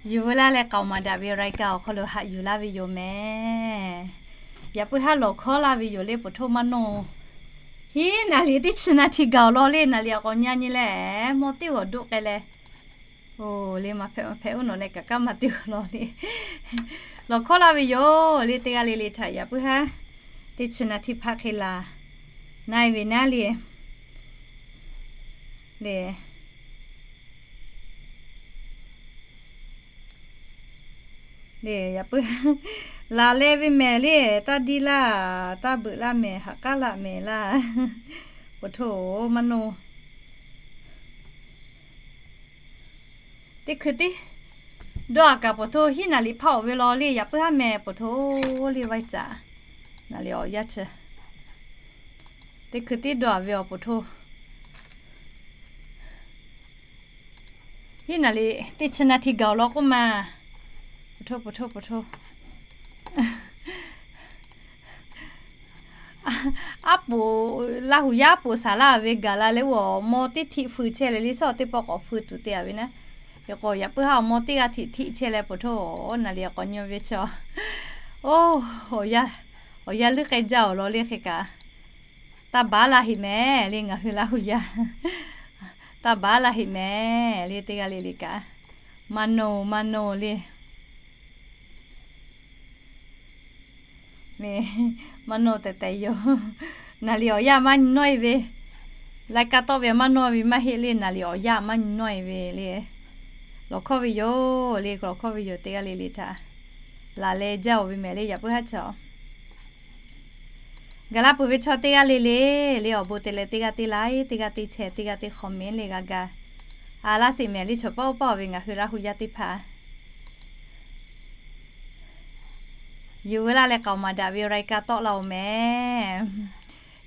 Yuˬ veu laˇ leh k'aoˍ maˍ daꞈ ve รายการ awˬ hk'aw lo haꞈ yuˬ laˇ ve yoˬ mehˍ. Yaꞈ puiˉ haˉ lawˬ hkawˉ laˇ ve yoˬ le, โพธิ์โทษ maˇ naw. Hiˉ naˍ liˍ teˇ chi naˍ htiꞈ gaˬ awˬ lawn le, naˍ liˍ awˬ k'awꞈ nyi nyi leh, mawˇ teˇ g'awˬ doˆ k'ai leh, oˬ le, maˇ hpehꞈ maˇ hpehꞈ uˉ nawˬ leh kaꞈ kaˉ maˇ teˇ g'awˬ lawn le. Lawˬ hkawˉ laˇ ve yoˬ le, teˇ g'aˇ le le htaꞈ yaꞈ puiˉ haˉ teˇ chi naˍ htiꞈ hpaˆ hk'e laˬ na e ve naˉ le. Le, le yaꞈ puiˉ laˬ leh ve mehˍ le, taˇ diˇ laˇ, taˇ beuꞈ laˇ mehˍ, haꞈ k'aˉ laˇ mehˍ laˇ. โพธิ์โทษ maˇ naw. Teˇ hkui tiˉ dawˇ a kaꞈ โพธิ์โทษ hiˉ naˍ liˍ hpaˆ awˬ ve law le, yaꞈ puiˉ haˉ mehˍ โพธิ์โทษ le, vaiˇ caꞈ naˍ liˍ awˬ yaˇ chi. Teˇ hkui tiˉ dawˇ a ve awˬ โพธิ์โทษ hiˉ naˍ liˍ teˇ chi naˍ htiꞈ gaˬ awˬ lawn k'oˆ ma. โพธิ์โทษ โพธิ์โทษ โพธิ์โทษ. Aˉ poꞈ, Laˇ huˍ yaˇ aˉ poꞈ saˍ laˇ ve gaˬ la leh, oˬ, awˬ mawˇ teˇ htiˆ feu chehˇ leh le, shawˉ teˇ pawˆ k'awꞈ feu tuˬ te a ve naˉ. Hk'e k'o yaꞈ puiˉ haˉ awˬ mawˇ teˇ g'aˇ htiꞈ htiˆ chehˇ leh โพธิ์โทษ naˍ liˍ awˬ k'awꞈ nyi ve chi. Oˬ, awˬ yaˇ leuˉ k'ai jaˇ awˬ lawn le hk'e kaꞈ, taˇ baˬ laˇ heꞈ mehˍ le, ngaˬ hui Laˇ huˍ yaˇ taˇ baˬ laˇ heꞈ mehˍ le, teˇ g'aˇ le le kaꞈ. Maˇ naw, maˇ naw le. Maˇ naw tehꞈ tehꞈ yoˬ. Naˍ liˍ awˬ yaˇ maˇ nyi nawˇ e ve, รายการ tawˆ ve maˇ naw ve maˇ heˆ le, naˍ liˍ awˬ yaˇ maˇ nyi nawˇ e ve le. Lawˬ hkawˇ ve yoˬ le, lawˬ hkawˇ ve yoˬ, teˇ g'aˇ le le htaꞈ laˬ leh jaˇ oˬ ve mehˍ le, yaꞈ puiˉ haˉ chi. Gaˬ la peuˬ ve chaw teˇ g'aˇ le le, le awˬ bon te leh teˇ g'aˇ te laiˉ, teˇ g'aˇ te chehˇ, teˇ g'aˇ te hk'awꞈ mehˍ le g'a ga. A laˇ sheˍ mehˍ le, chaw paˆ oˇ paˆ awˬ ve ngaˬ hui Laˇ huˍ yaˇ teˇ hpaˍ yuˬ veu laˇ leh k'aoˍ maˍ daꞈ ve รายการ tawˆ la oˬ mehˍ.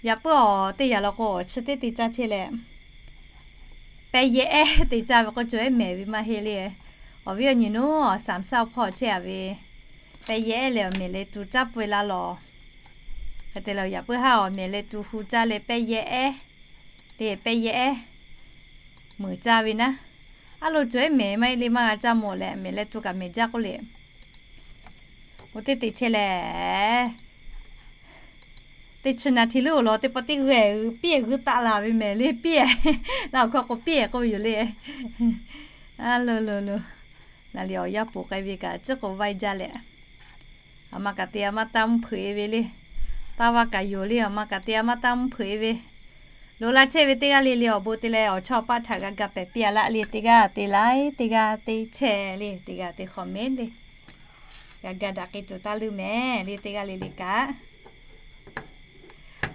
Yaꞈ puiˉ awˬ teˇ yanˇ law k'o, chi teˇ te caˇ chehˇ leh, pehˇ yehˇ ehˉ te caˇ ve k'o, cawˬ ehˉ mehˍ ve maˇ heˆ le. Awˬ viˉ awˬ nyi nuˉ awˬ saˍ saˇ awˬ hpawˇ chehˇ a ve, pehˇ yehˇ ehˉ leh awˬ mehˍ leh tu caˇ pfuhˇ e laˇ lawˬ. Hk'e te leh yaꞈ puiˉ haˉ awˬ mehˍ leh tu hu caˇ leh pehˇ yehˇ ehˉ, te pehˇ yehˇ ehˉ meuˍ caˇ ve naˉ. Aˉ lo cawˬ ehˉ mehˍ maˇ heˆ le, maˇ g'a caˇ mawˬ leh mehˍ leh tu kaꞈ mehˍ jaˇ k'oˆ le. Oˇ teˇ te chehˇ leh, teˇ chi naˍ htiꞈ leuˉ awˬ lawn teˇ pawˆ teˇ g'uiˬ piˇ g'uiˬ taˆ la ve mehˍ le, piˇ, Laˇ huˍ hkawˇ k'o piˇ k'oˆ ve yoˬ le. A lo lo lo, naˍ liˍ awˬ yaˇ poˬ k'ai ve kaꞈ ciˉ k'o vaiˇ jaˇ leh, aˬ ma kaꞈ te a maˇ taˇ mvuhˇ hpeuꞈ e ve le. Taˇ vaˇ kaꞈ yoˬ le, aˬ ma kaꞈ te a maˇ taˇ mvuhˇ hpeuꞈ e ve. Loꞈ la chehˇ ve teˇ g'aˇ le le awˬ bon te leh awˬ chawˇ paˆ htaꞈ g'a ga pehˍ piˇ a laˇ le, teˇ g'aˇ te laiˉ, teˇ g'aˇ te chehˇ le, teˇ g'aˇ te hk'awꞈ mehˍ le. G'a ga daꞈ k'ai tuˬ taˇ leuˇ mehˍ le, teˇ g'aˇ le le kaꞈ.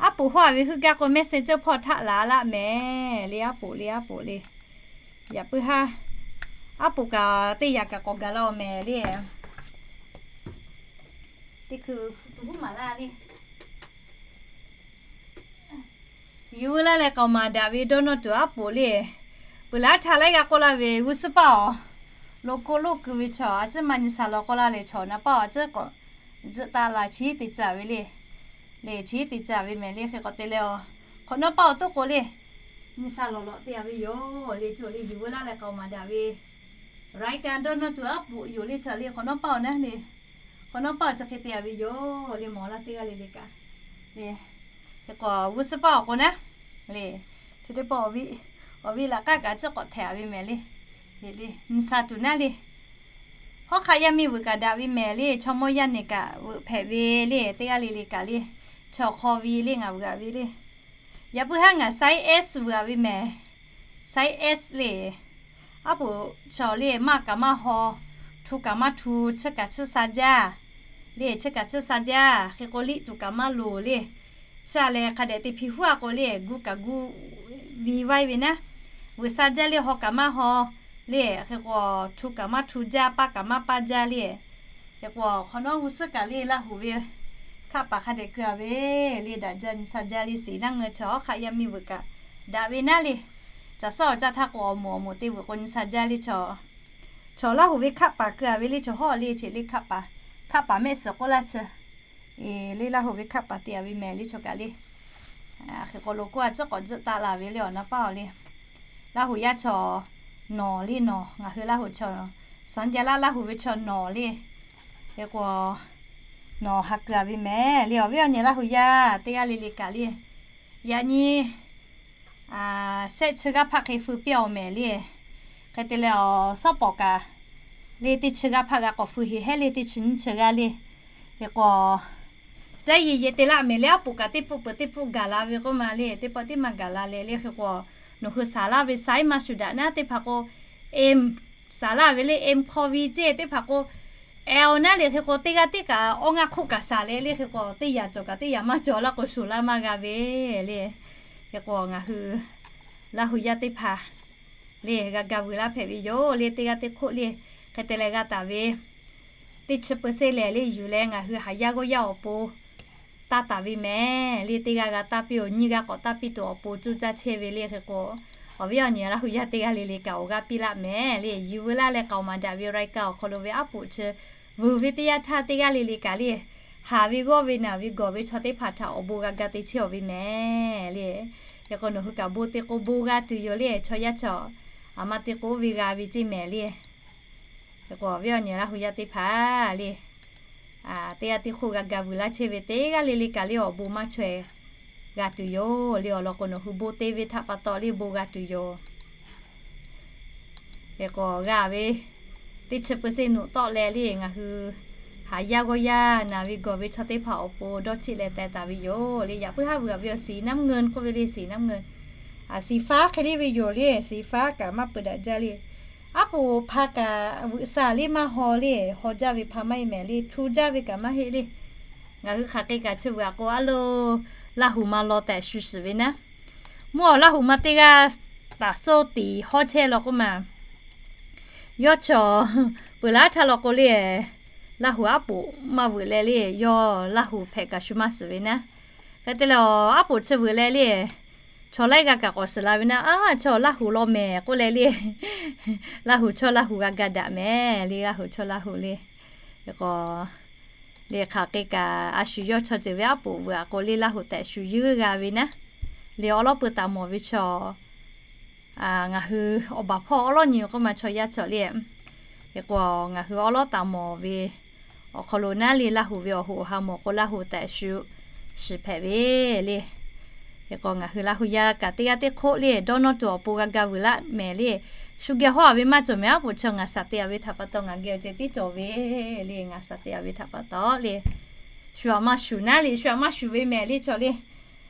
Aˉ poꞈ hawˉ a ve heuˆ gaˇ k'o, messenger hpawˇ htaˆ laˬ laˆ mehˍ le, aˉ poꞈ le, aˉ poꞈ le. Yaꞈ puiˉ haˉ, aˉ poꞈ kaꞈ teˇ yanˇ kaꞈ k'awꞈ gaˬ la oˬ mehˍ le. Teˇ hkui tu huˉ maˍ laˇ le. Yuˬ veu laˇ leh k'aoˍ maˍ daꞈ ve dawˇ nawˇ tuˬ aˉ poꞈ le. Peuˬ laˇ htaˇ laiˉ g'a k'oˆ laˇ ve g'uˇ suhˉ paˆ awˬ lo ko loˆ keu ve chaw a ciˉ maˇ nyi sa law k'oˆ laˇ le, chaw naˍ paˆ awˬ a ciˉ k'awꞈ zuhꞈ taˆ la chi te caˇ ve le. Le chi te caˇ ve mehˍ le, hk'e k'awꞈ te leh a, hk'awꞈ nawˉ paˆ awˬ toˆ k'o le, nyi sa lawˬ lawꞈ te a ve yoˬ le. Chaw le yuˬ veu laˇ leh k'aoˍ maˍ daꞈ ve รายการ dawˇ nawˇ tuˬ aˉ poꞈ yoˬ le, chaw le hk'awꞈ nawˉ paˆ awˬ naˉ le. Hk'awꞈ nawˉ paˆ awˬ chi hk'e te a ve yoˬ le, mawˬ laˇ teˇ g'aˇ le le kaꞈ le. Hk'e k'o g'uˇ suhˉ paˆ awˬ k'o naˉ le, chi teˇ pawˆ awˬ viˉ laꞈ k'aˉ kaꞈ ciˉ k'awꞈ htehꞈ a ve mehˍ le. Le le nyi sa tuˬ naˉ le. Hawˉ hk'aˆ yaˇ miˇ veuꞈ kaꞈ daꞈ ve mehˍ le, chaw mawˇ yaˇ nehˬ kaꞈ veuꞈ hpehꞈ ve le, teˇ g'aˇ le le kaꞈ le. Chaw hk'aw ve le ngaˬ veuꞈ a ve le. Yaꞈ puiˉ haˉ ngaˬ size S veuꞈ a ve mehˍ. Size S le. Aˉ poꞈ chaw le maˇ kaꞈ maˇ haw, htu kaꞈ maˇ htu, chiˇ kaꞈ chiˇ sa jaˇ le, chiˇ kaꞈ chiˇ sa jaˇ. Hk'e k'o liˆ tuˬ kaꞈ maˇ loˍ le. Sha leh hk'a dehꞈ te hpiˇ huˉ a k'o le, gu kaꞈ gu vi vaiˇ ve naˉ. Veuꞈ sa jaˇ le, haw kaꞈ maˇ haw le. Hk'e k'o htu kaꞈ maˇ htu jaˇ, paˇ kaꞈ maˇ paˇ jaˇ le. Hk'e k'o hk'awꞈ nawˉ g'uˇ suhˉ kaꞈ le Laˇ huˍ ve hkaˆ paˍ hk'a dehꞈ keu a ve le, daꞈ jaˇ nyi sa jaˇ le, shiˍ naˆ ngeu chaw hawˉ hk'aˆ yaˇ miˇ veuꞈ kaꞈ daꞈ ve naˉ le. Caˬ suhˉ awˬ caˇ htaˇ k'o awˬ moˍ awˬ moˍ te veuꞈ k'o nyi sa jaˇ le chaw. Chaw Laˇ huˍ ve hkaˆ paˍ keu a ve le, chaw hawˉ le che le hkaˆ paˍ, hkaˆ paˍ mehˆ suhˍ k'oˆ laˇ chi. E, le Laˇ huˍ ve hkaˆ paˍ te a ve mehˍ le chaw kaꞈ le. Hk'e k'o lo k'oˆ a ciˉ k'awꞈ zuhꞈ taˆ la ve le awˬ naˍ paˆ awˬ le. Laˇ huˍ yaˇ chaw nawˬ le nawˬ, ngaˬ hui Laˇ huˍ chaw Saˍ jaˇ laˇ Laˇ huˍ ve chaw nawˬ le. Hk'e k'o, nawˬ ha kuiˬ a ve mehˍ le. Awˬ viˉ awˬ nyi Laˇ huˍ yaˇ teˇ g'aˇ le le kaꞈ le, yaꞈ nyi shehˆ chi g'aˇ hpaˆ hk'e feu piˇ awˬ mehˍ le. Hk'e te leh awˬ shawˉ pawˍ kaꞈ le, teˇ chi g'aˇ hpaˆ g'a k'awꞈ feu heˍ hehˉ le, teˇ chi nyiˇ chi g'aˇ le. Hk'e k'o, caˉ ye ye te laˇ mehˍ le. Aˉ poꞈ kaꞈ teˇ pfuhˆ peuˬ teˇ pfuhˆ gaˬ la ve k'oˆ ma le, teˇ pawˆ teˇ maˇ gaˬ la leh le. Hk'e k'o, nawˬ hui saˍ laˇ ve saiˉ maˇ shuˍ daꞈ naˉ teˇ hpaˍ k'o, em, saˍ laˇ ve le, em hk'aw vi ceˇ teˇ hpaˍ k'o, e awˬ naˉ le. Hk'e k'o, teˇ g'aˇ tiˉ kaꞈ awˇ ngaˇ hk'oˆ kaꞈ saˍ leh le. Hk'e k'o, teˇ yaꞈ cawˬ kaꞈ teˇ yaꞈ maˇ cawˬ laˇ k'o, shuˍ laˇ maˇ g'a ve le. Hk'e k'o, ngaˬ hui Laˇ huˍ yaˇ teˇ hpaˍ le g'a ga vuiˬ laˇ hpehꞈ ve yoˬ le. Teˇ g'aˇ teˇ hk'oˆ le, hk'e te leh g'a taˍ ve teˇ chi เปอร์เซ็นต์ lehˬ le yuˬ leh ngaˬ hui haˍ yaˇ g'awˇ yaˇ awˬ pon taˇ taˍ ve mehˍ le. Teˇ g'aˇ g'a taˇ piˇ-oˬ, nyiˇ g'aˇ k'awꞈ taˇ piˇ tuˬ awˬ pon cuˇ caˇ chehˇ ve le. Hk'e k'o, awˬ viˉ awˬ nyi Laˇ huˍ yaˇ teˇ g'aˇ le le kaꞈ awˬ g'aˇ piˇ laˇ mehˍ le. Yuˬ veu laˇ leh k'aoˍ maˍ daꞈ ve รายการ awˬ hk'aw lo ve aˉ poꞈ chi vuiˬ ve teˇ yanˇ htaˇ teˇ g'aˇ le le kaꞈ le, haˍ ve g'awˇ ve naˬ ve gawˬ ve chaw teˇ hpaˍ htaꞈ awˬ bon g'a ga te chehˇ-aˬ ve mehˍ le. Hk'e k'o, nawˬ hui kaꞈ bon te k'o bon g'a tuˬ yoˬ le. Chaw yaˇ chaw, aˬ ma te k'o ve g'a ve ceˇ mehˍ le. Hk'e k'o, awˬ viˉ awˬ nyi Laˇ huˍ yaˇ teˇ hpaˍ le, teˇ g'aˇ teˇ hk'oˆ g'a ga vuiˬ laˇ chehˇ ve teˇ g'aˇ le le kaꞈ le awˬ bon maˇ chaweh g'a tuˬ yoˬ le. Awˬ lawn k'o, nawˬ hui bon te ve htaꞈ pa taw le bon g'a tuˬ yoˬ. Hk'e k'o, g'a ve teˇ chi เปอร์เซ็นต์ nuꞈ tawˆ leh le ngaˬ hui haˍ yaˇ g'awˇ yaˇ naˬ ve gawˬ ve chaw teˇ hpaˍ awˬ pon dawˇ cheˆ leh teh taˍ ve yoˬ le. Yaꞈ puiˉ haˉ vuiˬ a ve awˬ สีน้ำเงิน k'oˆ ve le, สีน้ำเงิน. Aˬ, สีฟ้า hk'e le ve yoˬ le. สีฟ้า kaꞈ maˇ peuˬ daꞈ jaˇ le. Aˉ poꞈ hpa kaꞈ vuiˬ shaˍ le maˇ haw le, haw jaˇ ve hpa maˇ heˆ mehˍ le, htu jaˇ ve kaꞈ maˇ heˆ le. Ngaˬ hui hk'aˬ hk'e kaꞈ chi vuiˬ a k'o, aˉ lo Laˇ huˍ ma law tehꞈ shu shiˍ ve naˉ. Mvuhˇ awˬ Laˇ huˍ ma teˇ g'aˇ taˍ soˇ tiˍ hawˉ chehˇ law k'oˆ ma, yawˇ chaw peuˬ laˉ htaˇ law k'o le, Laˇ huˍ aˉ poꞈ maˇ vuiˬ leh le, yawˇ Laˇ huˍ hpehꞈ kaꞈ shu maˇ shiˍ ve naˉ. Hk'e te leh, aˉ poꞈ chi vuiˬ leh le, chaw laiˉ g'aˇ kaꞈ k'awꞈ shiˍ la ve naˉ, aˉ, chaw Laˇ huˍ law mehˍ k'oˆ leh le, Laˇ huˍ chaw Laˇ huˍ g'a ga daꞈ mehˍ le, Laˇ huˍ chaw Laˇ huˍ le. Hk'e k'o, le hk'aˬ hk'e kaꞈ a shu yawˇ chaw ceuˬ ve aˉ poꞈ vuiˬ a k'o le, Laˇ huˍ tehꞈ shu yuˇ g'a ve naˉ. Le awˉ lawˉ peu taˍ mawˬ ve chaw, ngaˬ hui awˬ baˬ hpawˇ awˉ lawˉ nyi k'oˆ ma chaw yaˇ chaw le. Hk'e k'o, ngaˬ hui awˉ lawˉ taˍ mawˬ ve awˬ hk'aw lo naˉ le, Laˇ huˍ ve awˬ hoꞈ awˬ ha mawˬ k'o, Laˇ huˍ tehꞈ shu shiˍ hpehꞈ ve le. Hk'e k'o, ngaˬ hui Laˇ huˍ yaˇ kaꞈ teˇ g'aˇ teˇ hk'oˆ le dawˇ nawˇ tuˬ awˬ pon g'a ga vuiˬ laˇ mehˍ le. Shu geh hawˉ a ve maˇ cawˬ mehˍ, aˉ poꞈ chi ngaˬ shaˍ te a ve htaꞈ pa taw ngaˬ geh awˬ ceh tiˉ cawˬ ve le. Ngaˬ shaˍ te a ve htaꞈ pa taw le, shu aꞈ maˇ shuˍ naˉ le, shu aꞈ maˇ shuˍ ve mehˍ le chaw le.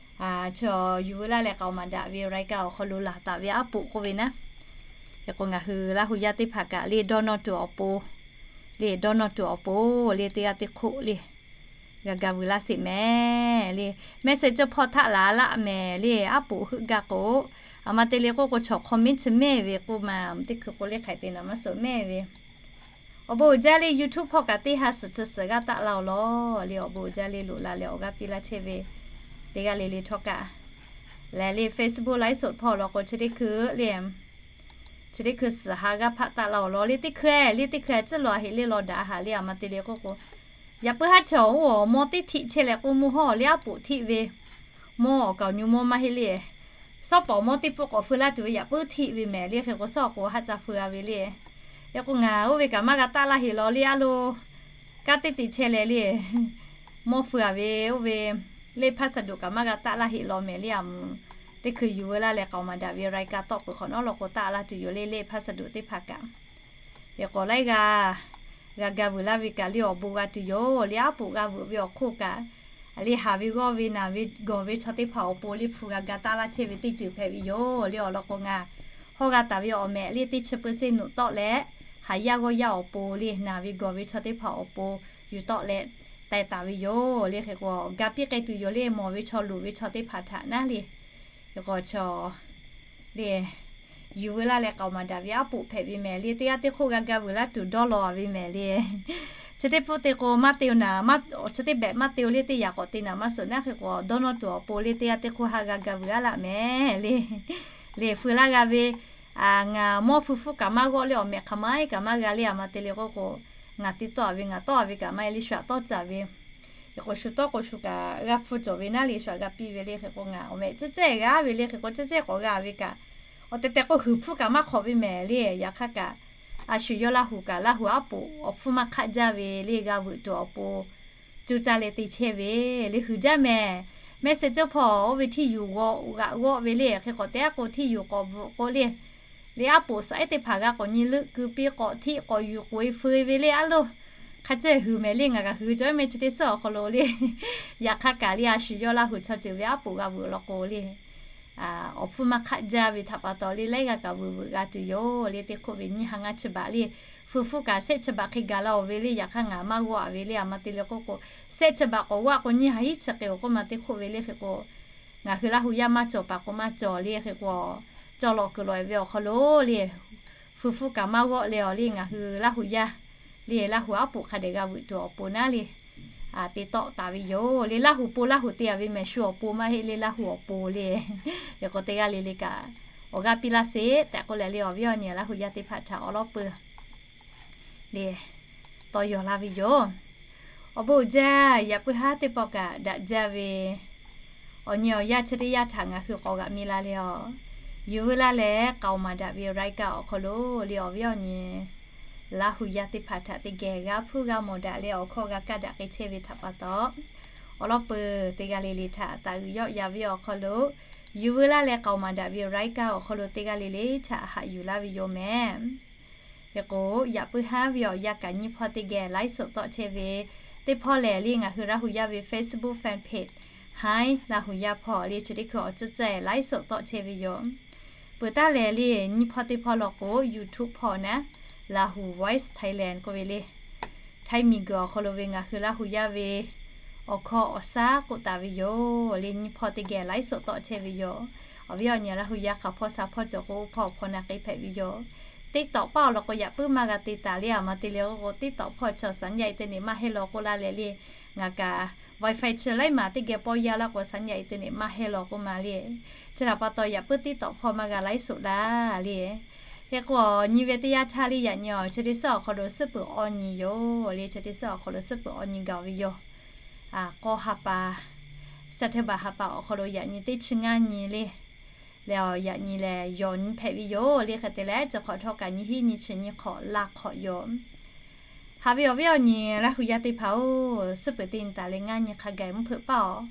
Chaw yuˬ veu laˇ leh k'aoˍ maˍ daꞈ ve รายการ awˬ hk'aw lo laˬ taˍ ve aˉ poꞈ k'oˆ ve naˉ. Hk'e k'o, ngaˬ hui Laˇ huˍ yaˇ teˇ hpaˍ kaꞈ le dawˇ nawˇ tuˬ awˬ pon le, dawˇ nawˇ tuˬ awˬ pon le teˇ g'aˇ teˇ hk'oˆ le g'a ga vuiˬ laˇ sheˍ mehˍ le. Mehˆ shehˍ cawˇ hpawˇ htaˆ laˬ laˆ mehˍ le. Aˉ poꞈ heuˆ gaˇ k'o, aˬ ma te le k'oˆ k'o, chaw hk'aw miˉ chi mehˇ ve k'oˆ ma, teˇ hkui k'o le hk'aiˬ te naˍ maˇ suhˍ mehˇ ve. Awˬ bon uiˍ jaˇ le YouTube hpawˇ kaꞈ teˇ ha suhˍ chi suhˍ g'aˇ taˆ laˇ-oˬ lawˬ le. Awˬ bon uiˍ jaˇ le loꞈ la leh awˬ g'aˇ piˇ laˇ chehˇ ve teˇ g'aˇ le le htawˇ kaꞈ lehˬ le, Facebook live show hpawˇ law k'o chi teˇ hkui le, chi teˇ hkui suhˍ ha g'aˇ hpaˆ taˆ laˇ-oˬ lawˬ le. Teˇ hkui le, teˇ hkui tcuhˉ law heꞈ le law daꞈ haꞈ le. Aˬ ma te le k'oˆ k'o, yaꞈ puiˉ haˉ chaw oˇ awˬ mawˇ teˇ htiˆ chehˇ leh k'oˆ mawˇ hawˇ le, aˉ poꞈ htiˆ ve mawˇ awˬ kaoˍ nyu mawˇ maˇ heˆ le. Sawˉ pawˍ mawˇ teˇ pfuhˆ k'awꞈ feu laˇ tuˬ ve yaꞈ puiˉ htiˆ ve mehˍ le. Hk'e k'o, sawˉ k'o haˆ ca feu a ve le. Hk'e k'o, ngaˬ oˇ ve kaꞈ maˇ g'a taˆ laˇ heꞈ law le. Aˉ lo kanˉ teˇ te chehˇ leh le, mawˇ feu a ve oˇ ve เลขพัสดุ kaꞈ maˇ g'a taˆ laˇ heꞈ law mehˍ le. Aˬ mvuhˇ teˇ hkui yuˬ veu laˇ leh k'aoˍ maˍ daꞈ ve รายการ tawˆ peuˬ hk'awꞈ nawˉ law k'o taˆ laˇ tuˬ yoˬ le, เลขพัสดุ teˇ hpaˍ kaꞈ. Hk'e k'o, laiˉ g'aˇ g'a ga vuiˬ laˇ ve kaꞈ le awˬ bon g'a tuˬ yoˬ le. Aˉ poꞈ g'a vuiˬ ve awˬ hk'oˆ kaꞈ le, haˍ ve g'awˇ ve naˬ ve gawˬ ve chaw teˇ hpaˍ awˬ pon le hpu g'a ga taˆ laˇ chehˇ ve teˇ ceuˬ hpehꞈ ve yoˬ le. Awˬ lawn k'o, ngaˬ hawˇ g'a taˍ ve awˬ mehˍ le teˇ chi เปอร์เซ็นต์ nuꞈ tawˆ leh, haˍ yaˇ g'awˇ yaˇ awˬ pon le naˬ ve gawˬ ve chaw teˇ hpaˍ awˬ pon yuˬ tawˆ leh teh taˍ ve yoˬ le. Hk'e k'o, ga piˇ k'ai tuˬ yoˬ le, mawˬ ve chaw loˍ ve chaw teˇ hpaˍ htaꞈ naˉ le. Hk'e k'o, chaw le yuˬ veu laˇ leh k'aoˍ maˍ daꞈ ve aˉ poꞈ hpehꞈ ve mehˍ le. Teˇ g'aˇ teˇ hk'oˆ g'a ga vuiˬ laˇ tuˬ dawˇ law ve mehˍ le. Chi teˇ pfuhˆ te k'o maˇ te-o naˍ, chi teˇ behꞈ maˇ te-o le, teˇ yaꞈ k'awꞈ te naˍ maˇ suhˍ naˉ. Hk'e k'o, dawˇ nawˇ tuˬ awˬ pon le teˇ g'aˇ teˇ hk'oˆ haˆ g'a ga vuiˬ laˇ mehˍ le. Le feu laˇ g'a ve, ngaˬ mawˇ feu hpfuhˆ kaꞈ maˇ g'awˆ le, awˬ mehˍ hk'aˬ ma iˉ kaꞈ maˇ g'a le. Aˬ ma te le k'oˆ k'o, ngaˬ te tawˆ a ve, ngaˬ tawˆ a ve kaꞈ maˇ heˆ le, shu aꞈ tawˆ caˍ ve. Hk'e k'o, shu tawˆ k'o shu kaꞈ g'a hpfuhˇ cawˬ ve naˉ le, shu aꞈ g'a piˇ ve le. Hk'e k'o, ngaˬ awˬ mehˍ cehˇ cehˇ g'a ve le. Hk'e k'o, cehˇ cehˇ k'awꞈ g'a ve kaꞈ, awˬ tehˬ tehˬ k'o huiˍ hpfuhˇ kaꞈ maˇ hk'awꞈ ve mehˍ le. Yaꞈ hk'aˇ kaꞈ a shu yawˇ Laˇ huˍ kaꞈ Laˇ huˍ aˉ poꞈ awˬ hpfuhˇ maˇ hk'aˆ jaˇ ve le g'a veuꞈ tuˬ awˬ pon, cuˇ caˇ leh te chehˇ ve le huiˍ jaˇ mehˍ. Mehˆ sehˍ cawˇ hpawˇ oˇ ve htiˇ yuˬ g'aw g'aꞈ g'awˆ ve le hk'e k'awꞈ te aˉ k'o htiˇ yuˬ k'awꞈ bvuhꞈ k'o le, le aˉ poꞈ suhˍ ehˉ teˇ hpaˍ g'a k'awꞈ nyi leuˆ keu piˇ k'awꞈ htiˆ k'awꞈ yuˬ k'oꞈ e feu ve le aˉ loˇ. Hk'a caweh huiˍ mehˍ le ngaˬ kaꞈ huiˍ cawˇ mehˍ chi teˇ suhˉ awˬ hk'aw lo le. Yaꞈ hk'aˇ kaꞈ le a shu yawˇ Laˇ huˍ chaw ceuˬ ve aˉ poꞈ g'a veuꞈ law k'o le, awˬ hpfuhˇ maˇ hk'aˆ jaˇ ve htaꞈ pa taw le laiˉ g'aˇ kaꞈ veuꞈ veuꞈ g'a tuˬ yoˬ le. Teˇ hk'oˆ ve nyiˇ ha ngaˇ chi baꞈ le, fuiˍ hpfuhˇ kaꞈ sehˆ chi baꞈ hk'e gaˬ la-oˬ ve le. Yaꞈ hk'aˇ ngaˬ maˇ g'awˆ ve le a ma te le k'oˆ k'o, sehˆ chi baꞈ k'awꞈ g'awˆ k'o nyiˇ ha hiˉ chi hk'e-oˬ k'oˆ ma teˇ hk'oˆ ve le hk'e k'o, ngaˬ hui Laˇ huˍ yaˇ maˇ cawˬ paˍ k'o maˇ cawˬ le hk'e k'o, cawˬ lawꞈ kuiˬ lawꞈ ve awˬ hk'aw lo le, fuiˍ hpfuhˇ kaꞈ maˇ g'awˆ leh awˬ le ngaˬ hui Laˇ huˍ yaˇ le Laˇ huˍ aˉ poꞈ hk'a dehꞈ g'a veuꞈ tuˬ awˬ pon naˉ le, te tawˆ taˍ ve yoˬ le. Laˇ huˍ pon Laˇ huˍ te-a ve mehˍ shu awˬ pon maˇ heˆ le Laˇ huˍ awˬ pon le. Hk'e k'o teˇ g'aˇ le le kaꞈ awˬ g'aˇ piˇ laˇ sheˍ tehꞈ k'oˆ leh le awˬ viˉ awˬ nyi Laˇ huˍ yaˇ teˇ hpaˍ htaꞈ awˬ lawˉ peuˬ le tawˇ yaw laˇ ve yoˬ. Awˬ bon uiˍ jaˇ. Yaꞈ puiˉ haˉ teˇ pawˆ kaꞈ daꞈ jaˇ ve awˬ nyi awˬ yanˇ chi teˇ yanˇ htaꞈ ngaˬ hui k'awꞈ g'aꞈ mi la le a, yuˬ veu laˇ leh k'aoˍ maˍ daꞈ ve รายการ awˬ hk'aw lo le awˬ viˉ awˬ nyi Laˇ huˍ yaˇ teˇ hpaˍ htaꞈ teˇ geh g'a hpuˇ g'a mawˬ daꞈ leh awˬ hkawˇ g'a kaˇ daꞈ k'ai chehˇ ve htaꞈ pa taw, awˬ lawˉ peuˬ teˇ g'aˇ le le htaꞈ taˍ uiˍ yawˆ yan ve awˬ hk'aw lo, yuˬ veu laˇ leh k'aoˍ maˍ daꞈ ve รายการ awˬ hk'aw lo teˇ g'aˇ le le htaꞈ haꞈ yuˬ laˇ ve yoˬ mehˍ. Hk'e k'o, yaꞈ puiˉ haˉ ve awˬ yanˇ kaꞈ nyiˇ hpawˇ teˇ geh ไลฟ์สด tawˆ chehˇ ve teˇ hpawˇ lehˬ le ngaˬ hui Laˇ huˍ yaˇ ve Facebook fan page Hi Laˇ huˍ yaˇ hpawˇ le chi teˇ hkui awˬ cuˇ caˇ ไลฟ์สด tawˆ chehˇ ve yoˬ. Peuˬ taˉ lehˬ le nyiˇ hpawˇ teˇ hpawˇ law k'o YouTube hpawˇ naˉ Lahu Voice Thailand k'oˆ ve le, Htaiˇ miˬguiˬ awˬ hk'aw lo ve ngaˬ hui Laˇ huˍ yaˇ ve awˬ hkawˇ awˬ shaˉ k'oˆ taˍ ve yoˬ le. Nyiˇ hpawˇ teˇ geh ไลฟ์สด tawˆ chehˇ ve yoˬ. Awˬ viˉ awˬ nyi Laˇ huˍ yaˇ hk'a hpawˇ sha hpawˇ cawˬ k'o oˇ hpawˇ awˬ hpawˇ na k'ai hpehꞈ ve yoˬ. TikTok paˆ awˬ lawn k'o yaꞈ puiˉ maˇ g'a te taˍ le a ma te le k'o TikTok hpawˇ chi awˬ สัญญาณอินเทอร์เน็ต maˇ heˆ law k'oˆ laˇ leh le, ngaˬ kaꞈ Wi-Fi chi laiˉ maˬ teˇ geh pawˇ yaˇ laˇ k'o สัญญาณอินเทอร์เน็ต maˇ heˆ law k'oˆ ma le. Chi htaꞈ pa taw yaꞈ puiˉ TikTok hpawˇ maˇ g'a ไลฟ์สด laˇ le. Hk'e k'o nyi ve teˇ yanˇ htaˇ le yaꞈ nyi awˬ chi teˇ suhˉ awˬ hk'aw lo suhˉ peuˬ awˬ nyi yoˬ le. Chi teˇ suhˉ awˬ hk'aw lo suhˉ peuˬ awˬ nyi gaˬ ve yoˬ. K'awˇ ha pa, September ha pa awˬ hk'aw lo yaꞈ nyi teˇ chi ngaˇ nyi le. Leh awˬ yaꞈ nyi lehˬ yawˬ nyi hpehꞈ ve yoˬ le. Hk'e te leh chi hk'awꞈ htawˇ kaꞈ nyi hiˉ nyi chi nyi hk'awꞈ la hk'awꞈ yoˬ. Haꞈ ve awˬ viˉ awˬ nyi Laˇ huˍ yaˇ teˇ hpaˍ-oˬ, suhˉ peuˬ teˇ nyi taˍ leh ngaˇ nyi hk'a gaˬ mvuhˇ hpeuꞈ paˆ awˬ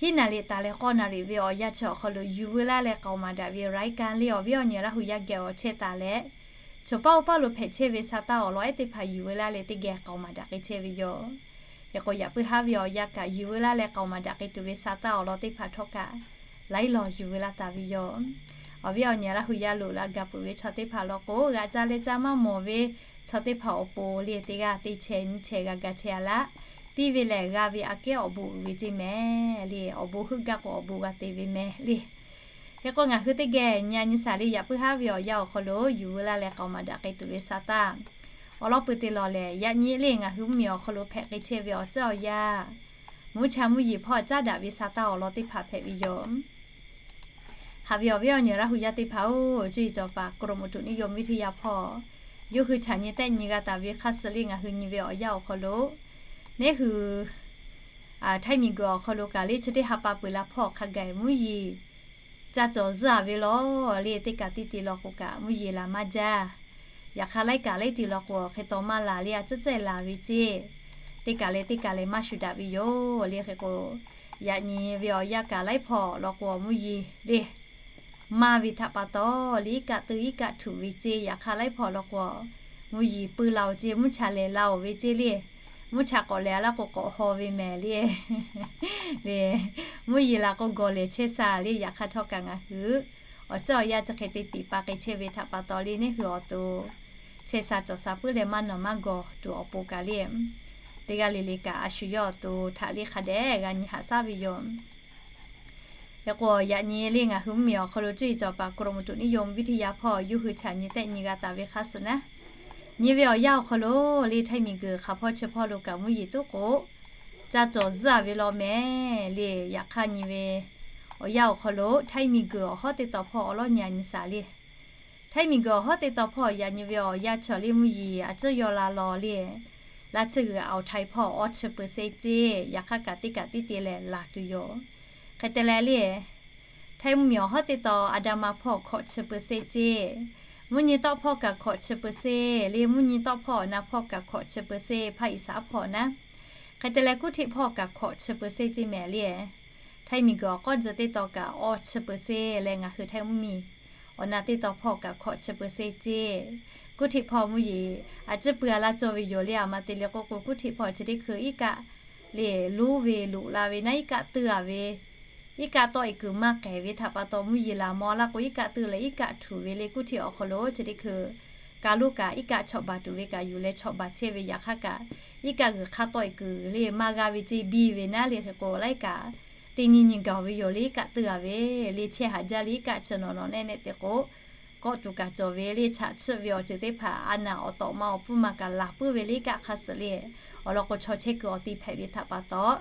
hiˉ naˍ riˍ taˍ leh k'awˇ naˍ riˍ ve awˬ yanˇ chi awˬ hk'aw lo yuˬ veu laˇ leh k'aoˍ maˍ daꞈ ve รายการ le awˬ viˉ awˬ nyi Laˇ huˍ yaˇ geh awˬ chehˇ taˍ leh, chaw paˆ oˇ paˆ lo hpehꞈ chehˇ ve sa taˇ awˬ lawn ehˉ teˇ hpaˍ yuˬ veu laˇ leh teˇ geh k'aoˍ maˍ daꞈ k'ai chehˇ ve yoˬ. Hk'e k'o yaꞈ puiˉ haˉ ve awˬ yanˇ kaꞈ yuˬ veu laˇ leh k'aoˍ maˍ daꞈ k'ai tuˬ ve sa taˇ awˬ lawn teˇ hpaˍ htawˇ kaꞈ laiˉ law yuˬ veu laˇ taˍ ve yoˬ. Awˬ viˉ awˬ nyi Laˇ huˍ yaˇ loꞈ la gaˬ peuˬ ve chaw teˇ hpaˍ law k'o g'a ca leh ca maˇ mawˬ ve chaw teˇ hpaˍ awˬ pon le teˇ g'aˇ teˇ chehˇ nyiˇ chehˇ g'a ga chehˇ a laˇ. Tiˇ ve lehˬ g'a ve aꞈ kehˉ awˬ bon uiˍ ve ceˇ mehˍ le. Awˬ bon heuˆ gaˇ k'o awˬ bon g'a te ve mehˍ le. Hk'e k'o ngaˬ hui teˇ geh nyi a nyi shaˍ le yaꞈ puiˉ haˉ ve awˬ yanˇ awˬ hk'aw lo yuˬ veu laˇ leh k'aoˍ maˍ daꞈ k'ai tuˬ ve sa taˇ awˬ lawn peuˬ te lawˬ lehˬ, yaꞈ nyi le ngaˬ hui mvuhˇmiˬ awˬ hk'aw lo hpehꞈ k'ai chehˇ ve awˬ ceuˬ awˬ yanˇ, mvuhˇ cha mvuhˇ yeˬ hpawˇ caˉ daꞈ ve sa taˇ awˬ lawn teˇ hpaˍ hpehꞈ ve yoˬ. Haꞈ ve awˬ viˉ awˬ nyi Laˇ huˍ yaˇ teˇ hpaˍ-oˬ, cuˇ yiˍ cawˬ paˍ กรมอุตุนิยมวิทยา hpawˇ yawˇ hui chaꞈ nyi tehˆ nyi g'a taˍ ve hk'a suh le ngaˬ hui nyi ve awˬ yanˇ awˬ hk'aw lo, neˉ hui Htaiˇ miˬguiˬ awˬ hk'aw lo kaꞈ le chi teˇ ha pa peuˬ la hpawˇ hk'a gaˬ mvuhˇ yeˬ ca cawˬ zuhˇ a ve law le. Teˇ kaꞈ teˇ te law k'o kaꞈ mvuhˇ yeˬ laˬ maˇ jaˇ. Yaꞈ hk'aˇ laiˉ kaꞈ laiˉ te law k'o hk'e taw maˇ laˬ le a ciˉ cehˇ laˬ ve ceˇ. Teˇ kaꞈ leh teˇ kaꞈ leh maˇ shuˍ daꞈ ve yoˬ le. Hk'e k'o yaꞈ nyi ve awˬ yanˇ kaꞈ laiˉ hpawˇ law k'o mvuhˇ yeˬ le maˇ ve htaꞈ pa taw le iˉ kaˆ teu iˉ kaˆ htuꞈ ve ceˇ. Yaꞈ hk'aˇ laiˉ hpawˇ law k'o mvuhˇ yeˬ peu la-oˬ ceˇ, mvuhˇ cha lehˬ la-oˬ ve ceˇ le. Mvuhˇ cha k'awꞈ lehˬ a laˇ k'o k'awꞈ haw ve mehˍ le. Le, mvuhˇ yeˬ laˬ k'o gawˬ lehˬ chehˇ sha le. Yaꞈ hk'aˇ htawˇ kaꞈ ngaˬ hui awˬ ceuˬ awˬ yanˇ chi hk'e te piˍ pa k'ai chehˇ ve htaꞈ pa taw le neˉ hui awˬ to chehˇ sha cawˬ sha puiˉ leh maˇ nawˬ maˇ gawˬ tuˬ awˬ pon kaꞈ le teˇ g'aˇ le le kaꞈ a shu yawˇ awˬ to htaꞈ le hk'a dehꞈ g'a nyi haꞈ shaˉ ve yoˬ. Hk'e k'o yaꞈ nyi le ngaˬ hui mvuhˇmiˬ awˬ hk'aw lo cuˇ yiˍ cawˬ paˍ กรมอุตุนิยมวิทยา hpawˇ yawˇ hui chaꞈ nyi tehˆ nyi g'a taˍ ve hk'a suh naˉ, nyi ve awˬ yanˇ awˬ hk'aw lo le Htaiˇ miˬguiˬ hk'aˬ hpawˇ chi hpawˇ lo kaꞈ mvuhˇ yeˬ tuˉ k'o ca cawˬ zuhˇ a ve law mehˍ le. Yaꞈ hk'aˇ nyi ve awˬ yanˇ awˬ hk'aw lo Htaiˇ miˬguiˬ awˬ hawˉ teˇ taw hpawˇ awˬ lawˉ nyi a nyi shaˍ le. Htaiˇ miˬguiˬ awˬ hawˉ teˇ taw hpawˇ yaꞈ nyi ve awˬ yanˇ chaw le mvuhˇ yeˬ a ciˉ yaw la law le. Laˇ tsuhˇ g'uiˬ awˬ htaiˍ hpawˇ awˬ chi peuˬ se ceˇ. Yaꞈ hk'aˇ kaꞈ teˇ kaꞈ teˇ te leh laˬ tuˬ yoˬ. Hk'e te leh le Htaiˇ mvuhˇmiˬ awˬ hawˉ teˇ taw a da ma hpawˇ hkawꞈ chi peuˬ se ceˇ. Mvuhˇ nyi tawˆ hpawˇ kaꞈ hkawꞈ chi เปอร์เซ็นต์ le, mvuhˇ nyi tawˆ hpawˇ awˬ na hpawˇ kaꞈ hkawꞈ chi เปอร์เซ็นต์, ภาคอีสาน hpawˇ naˉ. Hk'e te leh, kuˉ htiˆ hpawˇ kaꞈ hkawꞈ chi เปอร์เซ็นต์ ceˇ mehˍ le. Htaiˇ miˬguiˬ awˬ k'awˇ tcuh teˇ taw kaꞈ awˇ chi เปอร์เซ็นต์ leh, ngaˬ hui Htaiˇ mvuhˇmiˬ awˬ na teˇ taw hpawˇ kaꞈ hkawꞈ chi เปอร์เซ็นต์ ceˇ. Kuˉ htiˆ hpawˇ mvuhˇ yeˬ a ciˉ pui a laˇ cawˇ ve yoˬ le. A ma te le k'oˆ k'o, kuˉ htiˆ hpawˇ chi teˇ hkui iˉ kaˆ le, luˉ ve loꞈ la ve naˉ, iˉ kaˆ teuˇ a ve, iˉ kaˆ tawˆ e kuiˬ maˇ k'ehˬ ve htaꞈ pa taw, mvuhˇ yeˬ laˬ maw laˇ k'o, iˉ kaˆ teuˇ leh iˉ kaˆ htuꞈ ve le. Kuˉ htiˆ awˬ hk'aw lo chi teˇ hkui ka luˉ kaꞈ iˉ kaˆ chawꞈ baˬ tuˬ ve kaꞈ yuˬ leh chawꞈ baˬ chehˇ ve yaꞈ hk'aˇ kaꞈ, iˉ kaˆ g'uiˬ hk'aˇ tawˆ e kuiˬ le maˇ g'a ve ceˇ biˇ ve naˉ le. Hk'e k'o, laiˉ kaꞈ teˇ nyi nyi gaˬ ve yoˬ le. Iˉ kaˆ teuˇ a ve le, chehˇ haꞈ jaˇ le. Iˉ kaˆ chi nawˬ nawˬ nehˆ nehˆ te k'o, kawˆ tuˬ kaꞈ cawˬ ve le. Chaꞈ chiˆ ve awˬ ceuˬ teˇ hpaˍ a naˍ awˬ tawꞈ ma awˬ pfuhˇ ma kaꞈ laˬ puiˉ ve le. Iˉ kaˆ hk'a suhˍ le, awˬ lawn k'o, chaw chehˇ kuiˬ awˬ ti hpehꞈ ve htaꞈ pa taw,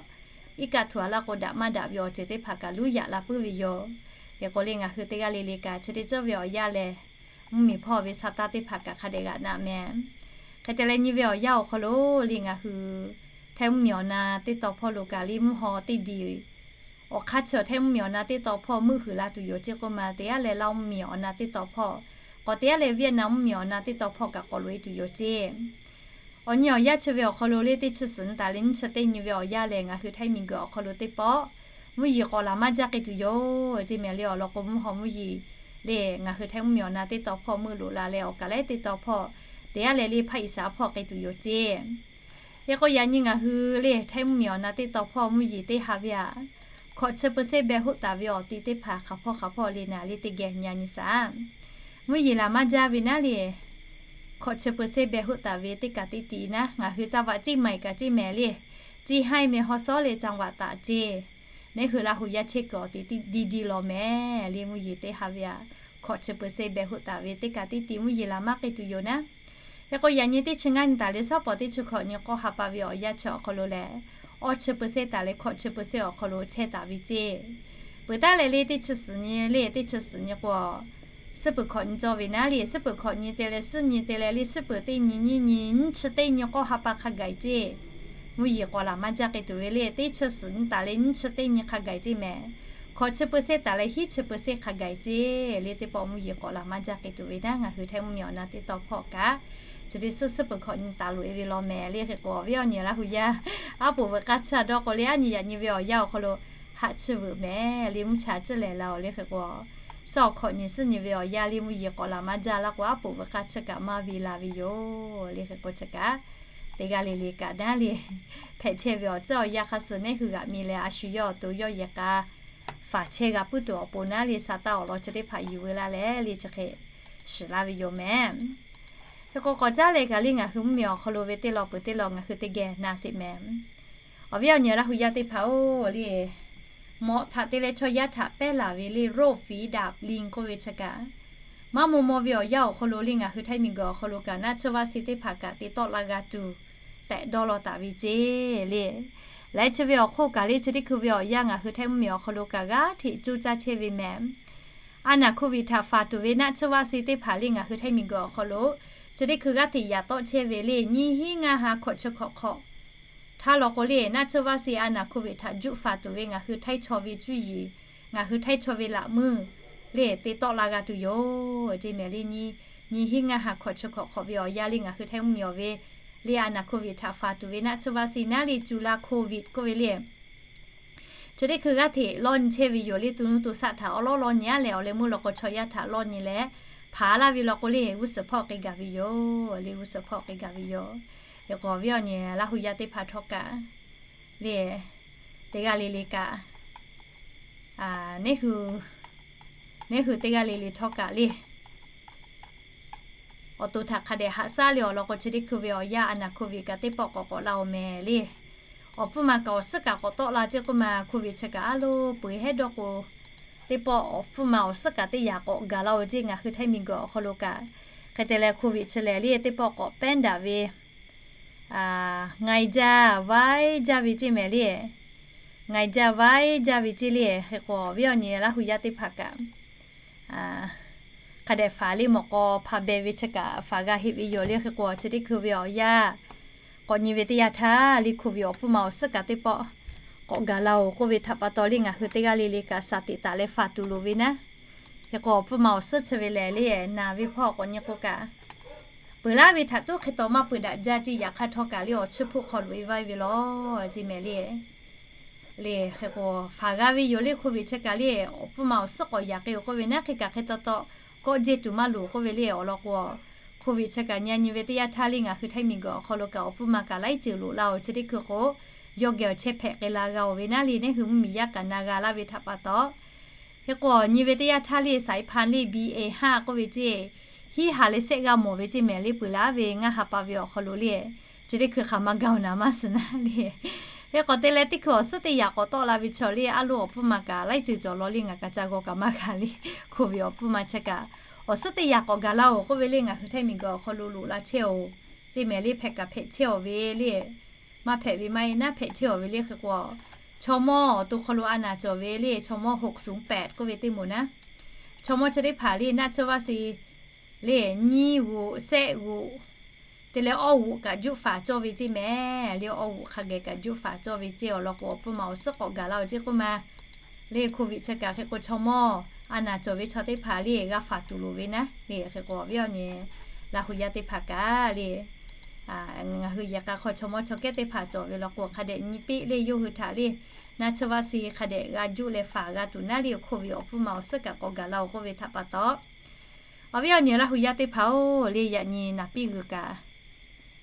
iˉ kaˆ htuꞈ a laˇ k'o, daꞈ maˇ daꞈ ve awˬ ceuˬ teˇ hpaˍ kaꞈ luˉ yaꞈ la puiˉ ve yoˬ. Hk'e k'o le, ngaˬ hui teˇ g'aˇ le le kaꞈ chi teˇ ceuˬ ve awˬ yanˇ lehˬ, mvuhˇmiˬ hpawˇ ve sa taˇ teˇ hpaˍ kaꞈ hk'a dehꞈ g'aꞈ naꞈ mehˍ. Hk'e te leh, nyi ve awˬ yanˇ awˬ hk'aw lo le, ngaˬ hui Htaiˇ mvuhˇmiˬ awˬ na teˇ taw hpawˇ lo kaꞈ le, mvuhˇ haw teˇ diˬ awˬ hk'aˇ chi Htaiˇ mvuhˇmiˬ awˬ na teˇ taw hpawˇ meuˆ huiˍ la tuˬ yoˬ ceˇ k'oˆ ma, teˇ g'aˇ leh Laˇ mvuhˇmiˬ awˬ na teˇ taw hpawˇ, k'awꞈ teˇ g'aˇ leh Vietnam mvuhˇmiˬ awˬ na teˇ taw hpawˇ kaꞈ k'awꞈ loꞈ e tuˬ yoˬ ceˇ. Awˬ nyi awˬ yanˇ chi ve awˬ hk'aw lo le, teˇ chi suhˍ nyi taˍ leh nyiˇ chi teˇ nyi ve awˬ yanˇ lehˬ, ngaˬ hui Htaiˇ miˬguiˬ awˬ hk'aw lo teˇ pawˆ mvuhˇ yeˬ k'awꞈ laˬ maˇ jaˇ k'ai tuˬ yoˬ ceˇ mehˍ le. Awˬ lawn k'o, mvuhˇ haw mvuhˇ yeˬ le, ngaˬ hui Htaiˇ mvuhˇmiˬ awˬ na teˇ taw hpawˇ meuˆ loꞈ la leh, awˬ kaˬ leh teˇ taw hpawˇ, teˇ g'aˇ leh le hpaˇ iˍsaˍ hpawˇ k'ai tuˬ yoˬ ceˇ. Hk'e k'o, yaꞈ nyi ngaˬ hui le Htaiˇ mvuhˇmiˬ awˬ na teˇ taw hpawˇ mvuhˇ yeˬ teˇ ha ve aꞈ, hkawꞈ chi เปอร์เซ็นต์ beh hoˆ taˍ ve awˬ ti teˇ hpaˍ hk'aˬ hpawˇ hk'aˬ hpawˇ le naˍ le teˇ geh nyi nyi shaˍ. Mvuhˇ yeˬ laˬ maˇ jaˇ ve naˉ le, hkawꞈ chi เปอร์เซ็นต์ beh hoˆ taˍ ve teˇ kaꞈ teˇ ti naˉ, ngaˬ hui caˇ vaꞈ ceˇ maiˬ kaꞈ ceˇ mehˍ le, ceˇ haiˇ meh haw sawˉ leh caˇ vaꞈ taꞈ ceˇ. Neˇ hui Laˇ hu yaˇ chehˇ kuiˬ awˬ ti diˇ diˇ law mehˍ le, mvuhˇ yeˬ teˇ ha ve aꞈ, hkawꞈ chi เปอร์เซ็นต์ beh hoˆ taˍ ve teˇ kaꞈ teˇ ti mvuhˇ yeˬ laˬ maˇ k'ai tuˬ yoˬ naˉ. Hk'e k'o, yaꞈ nyi teˇ chi ngaˇ nyi taˍ leh shawˉ pawˍ teˇ chi hkawꞈ nyi k'awˇ ha pa ve awˬ yanˇ chi awˬ hk'aw lo lehˬ, awˇ chi เปอร์เซ็นต์ taˍ leh hkawꞈ chi เปอร์เซ็นต์ awˬ hk'aw lo chehˇ taˍ ve ceˇ. Peuˬ taˉ leh le teˇ chi suhˍ nyi le teˇ chi suhˍ nyi k'o, suhˉ peuˬ hkawꞈ nyi cawˇ ve naˉ le, suhˉ peuˬ hkawꞈ nyi te leh suhˉ nyi te leh le suhˉ peuˬ teˇ nyi nyiˇ nyi nyiˇ chi teˇ nyi k'awˇ ha pa hk'a gaˬ ceˇ. Mvuhˇ yeˬ k'awꞈ laˬ maˇ jaˇ k'ai tuˬ ve le, teˇ chi suhˍ nyi taˍ leh nyiˇ chi teˇ nyi hk'a gaˬ ceˇ mehˍ. Hkawꞈ chi เปอร์เซ็นต์ taˍ leh hiˉ chi เปอร์เซ็นต์ hk'a gaˬ ceˇ le, teˇ pawˆ mvuhˇ yeˬ k'awꞈ laˬ maˇ jaˇ k'ai tuˬ ve naˉ, ngaˬ hui Htaiˇ mvuhˇmiˬ awˬ na teˇ taw hpawˇ kaꞈ chi teˇ suhˉ suhˉ peuˬ hkawꞈ nyi taˍ loꞈ e ve law mehˍ le. Hk'e k'o, awˬ viˉ awˬ nyi Laˇ hu yaˇ aˉ poꞈ veuꞈ k'aˇ chiˇ a dawˇ k'o le, aˉ nyi yaꞈ nyi ve awˬ yanˇ awˬ hk'aw lo haꞈ chiˇ veuꞈ mehˍ le, mvuhˇ cha ciˇ lehˍ la oˬ le. Hk'e k'o, suhˉ awˬ hkawꞈ nyi suhˉ nyi ve awˬ yanˇ le, mvuhˇ yeˬ k'awꞈ laˬ maˇ jaˇ laˇ k'o, aˉ poꞈ veuꞈ k'aˇ chiˇ kaꞈ maˇ ve la ve yoˬ le. Hk'e k'o, chi kaꞈ teˇ g'aˇ le le kaꞈ naˉ le, hpehꞈ chehˇ ve awˬ ceuˬ awˬ yanˇ hk'a suh neˇ hui g'aꞈ mi leh, a shu yawˇ awˬ to yawˇ yehˬ k'a faˍ chehˇ g'a puiˉ tuˬ awˬ pon naˉ le, sa taˇ awˬ lawn chi teˇ hpaˍ yuˬ veu laˇ leh le, chi hk'e shiˍ laˇ ve yoˬ mehˍ. Hk'e k'o, k'awꞈ caˉ leh kaꞈ le, ngaˬ hui mvuhˇmiˬ awˬ hk'aw lo ve teˇ lawn peuˬ teˇ lawn ngaˬ hui teˇ geh na sheˍ mehˍ. Awˬ viˉ awˬ nyi Laˇ hu yaˇ teˇ hpaˍ oˬ le, mawꞈ htaꞈ te leh chaw yaˇ htaꞈ pehˉ laˬ ve le, โรคฝีดาษลิง k'oˆ ve chi kaꞈ, maˇ maw maw ve awˬ yanˇ awˬ hk'aw lo le, ngaˬ hui Htaiˇ miˬguiˬ awˬ hk'aw lo kaꞈ naˆ tsuhˇ vaˆ seˍ teˇ hpaˍ kaꞈ te tawˆ la g'a tuˬ tehꞈ dawˇ law taˍ ve ceˇ le. Laiˉ chi ve awˬ hk'oˆ kaꞈ le, chi teˇ hkui ve awˬ yanˇ ngaˬ hui Htaiˇ mvuhˇmiˬ awˬ hk'aw lo kaꞈ g'aˇ hteꞈ coˇ caˇ chehˇ ve mehˍ. A naˍ โควิด htaꞈ faˍ tuˬ ve naˆ tsuhˇ vaˆ seˍ teˇ hpaˍ le, ngaˬ hui Htaiˇ miˬguiˬ awˬ hk'aw lo chi teˇ hkui g'aˇ hteꞈ yaꞈ tawˆ chehˇ ve le, nyiˇ hinˉ ngaˇ ha hkawꞈ chi hkawꞈ hk'awꞈ htaˇ law k'o le, naˆ tsuhˇ vaˆ seˍ a naˍ โควิด htaꞈ juˆ faˍ tuˬ ve ngaˬ hui Htaiˇ chaw ve cuˇ yiˍ, ngaˬ hui Htaiˇ chaw ve laꞈ meuˇ le te tawˆ la g'a tuˬ yoˬ ceˇ mehˍ le. Nyiˇ hinˉ ngaˇ ha hkawꞈ chi hkawꞈ hk'awꞈ ve awˬ yanˇ le, ngaˬ hui Htaiˇ mvuhˇmiˬ awˬ ve le, a naˍ โควิด htaꞈ faˍ tuˬ ve naˆ tsuhˇ vaˆ seˍ naˉ le, จุลาโควิด k'oˆ ve le, chi teˇ hkui g'aˇ hteꞈ lawˇ nyi chehˇ ve yoˬ le. To nuˇ to shaˆ htaꞈ awˉ lawˉ lawˇ nyi a leh, awˬ leh meuˇ law k'o chaw yaˇ htaꞈ lawˇ nyi leh hpaˍ laˇ ve law k'o le, g'uˇ suhˍ hpawˇ k'ai gaˬ ve yoˬ le, g'uˇ suhˍ hpawˇ k'ai gaˬ ve yoˬ. Hk'e k'o, awˬ viˉ awˬ nyi Laˇ hu yaˇ teˇ hpaˍ htawˇ kaꞈ le, teˇ g'aˇ le le kaꞈ neˇ hui, neˇ hui teˇ g'aˇ le le htawˇ kaꞈ le, awˬ to htaꞈ hk'a dehꞈ haꞈ shaˉ le. Awˬ lawn k'o, chi teˇ hkui ve awˬ yanˇ a naˍ โควิด kaꞈ teˇ pawˆ k'awꞈ k'awꞈ la oˬ mehˍ le. Awˬ pfuhˇ ma kaꞈ awˬ suhˉ kaꞈ k'awꞈ tawˆ la ceˇ k'oˆ ma, โควิด chi kaꞈ a loˍ peu hehˉ dawˇ k'o, teˇ pawˆ awˬ pfuhˇ ma awˬ suhˉ kaꞈ teˇ yaꞈ k'awꞈ gaˬ la oˬ ceˇ ngaˬ hui Htaiˇ miˬguiˬ awˬ hk'aw lo kaꞈ. Hk'e te leh โควิด chi lehˬ le, teˇ pawˆ k'awꞈ pehˉ daꞈ ve, ngaˬ jaˇ vaiˉ jaˇ ve ceˇ mehˍ le, ngaˬ jaˇ vaiˉ jaˇ ve ceˇ le. Hk'e k'o, awˬ viˉ awˬ nyi Laˇ hu yaˇ teˇ hpaˍ kaꞈ hk'a dehꞈ faˍ le, mawꞈ k'aw hpa beh ve chi kaꞈ faˍ g'a heˆ ve yoˬ le. Hk'e k'o, chi teˇ hkui ve awˬ yanˇ k'awꞈ nyi ve teˇ yanˇ htaˇ le, โควิด awˬ pfuhˇ ma awˬ suhˉ kaꞈ teˇ pawˆ k'awꞈ gaˬ la oˬ k'oˆ ve htaꞈ pa taw le, ngaˬ hui teˇ g'aˇ le le kaꞈ shaˍ teꞈ taˍ leh faˍ tuˬ loˍ ve naˉ. Hk'e k'o, awˬ pfuhˇ ma awˬ suhˉ chi ve lehˬ le, naˬ ve hpawˇ k'awꞈ nyi k'o kaꞈ, peuˬ laˇ ve htaꞈ tuˉ hk'e taw maˇ peuˬ daꞈ jaˇ ceˇ. Yaꞈ hk'aˇ htawˇ kaꞈ le, awˬ chiˇ hpuˆ hk'aw loꞈ e vaˇ ve law ceˇ mehˍ le. Le hk'e k'o, faˍ g'a ve yoˬ le, hko viꞈ chi kaꞈ le, awˬ pfuhˇ ma awˬ suhˉ k'awꞈ yaꞈ k'e-oˬ k'oˆ ve naˉ, hk'e kaꞈ hk'e taw taw kawˆ jehˇ tuˬ maˇ loˍ k'oˆ ve le. Awˬ lawn k'o, hko viꞈ chi kaꞈ nyi nyi ve teˇ yanˇ htaˇ le, ngaˬ hui Htaiˇ miˬguiˬ awˬ hk'aw lo kaꞈ awˬ pfuhˇ ma kaꞈ laiˉ ceuˬ loꞈ la-oˬ. Chi teˇ hkui k'o, yawˇ geh awˬ chehˇ hpehꞈ k'ai la g'a-oˬ ve naˉ le, neˉ hui mvuhˇmiˬ yaˇ kaꞈ na g'a laˇ ve htaꞈ pa taw, hk'e k'o, nyi ve teˇ yanˇ htaˇ le, saiˍ hpaˇ le, B A haˇ k'oˆ ve ceˇ, hiˉ ha leh sehˆ g'aˇ mawˬ ve ceˇ mehˍ le, peuˬ laˇ ve ngaˇ ha pa ve awˬ hk'aw lo le. Chi teˇ hkui hk'aˬ ma gaˬ-oˬ naˍ maˇ shiˍ naˉ le. Hk'e k'o, te leh teˇ hkui awˬ suhˉ teˇ yaꞈ k'awꞈ tawˆ la ve chaw le, aˉ loˉ awˬ pfuhˇ ma kaꞈ laiˉ ceuˬ cawˬ law le, ngaˬ kaꞈ ca g'aw kaꞈ maˇ g'a le. Hko viꞈ awˬ pfuhˇ ma chi kaꞈ awˬ suhˉ teˇ yaꞈ k'awꞈ gaˬ laˇ-oˬ k'oˆ ve le, ngaˬ hui Htaiˇ miˬguiˬ awˬ hk'aw lo loꞈ la chehˇ-oˬ ceˇ mehˍ le, hpehꞈ kaꞈ hpehꞈ chehˇ-aˬ ve le. Maˇ hpehꞈ ve maˇ heˆ naˉ, hpehꞈ chehˇ-aˬ ve le. Hk'e k'o, chaw mawˇ awˬ to hk'aw lo a naˬ cawˬ ve le, chaw mawˇ หกศูนย์แปด k'oˆ ve teˇ moˍ naˉ, chaw mawˇ chi teˇ hpaˍ le, naˆ tsuhˇ vaˇ si le, nyiˇ g'oꞈ, sehˆ g'oꞈ, te leh awˇ g'oꞈ kaꞈ juˆ faˍ cawˇ ve ceˇ mehˍ le. Awˇ g'oꞈ hk'a geh kaꞈ juˆ faˍ cawˇ ve ceˇ. Awˬ lawn k'o, awˬ pfuhˇ ma awˬ suhˉ k'awꞈ gaˬ laˇ-oˬ ceˇ k'oˆ ma le. Hko viꞈ chi kaꞈ hk'e k'o, chaw mawˇ a naˬ cawˬ ve chaw teˇ hpaˍ le, g'a faˍ tuˬ loˍ ve naˉ le. Hk'e k'o, awˬ viˉ awˬ nyi Laˇ hu yaˇ teˇ hpaˍ kaꞈ le, ngaˬ hui yehˬ k'a hk'aw chaw mawˇ chaw kehˉ teˇ hpaˍ cawˬ ve law k'o, hk'a dehꞈ nyi piˇ le, yawˇ hui htaꞈ le, naˆ tsuhˇ vaˇ si hk'a dehꞈ g'a juˆ leh faˍ g'a tuˬ naˉ le. Hko viꞈ awˬ pfuhˇ ma awˬ suhˉ kaꞈ k'awꞈ gaˬ laˇ-oˬ k'oˆ ve htaꞈ pa taw, awˬ viˉ awˬ nyi Laˇ hu yaˇ teˇ hpaˍ-oˬ le, yaꞈ nyi naˍ piˇ g'uiˬ kaꞈ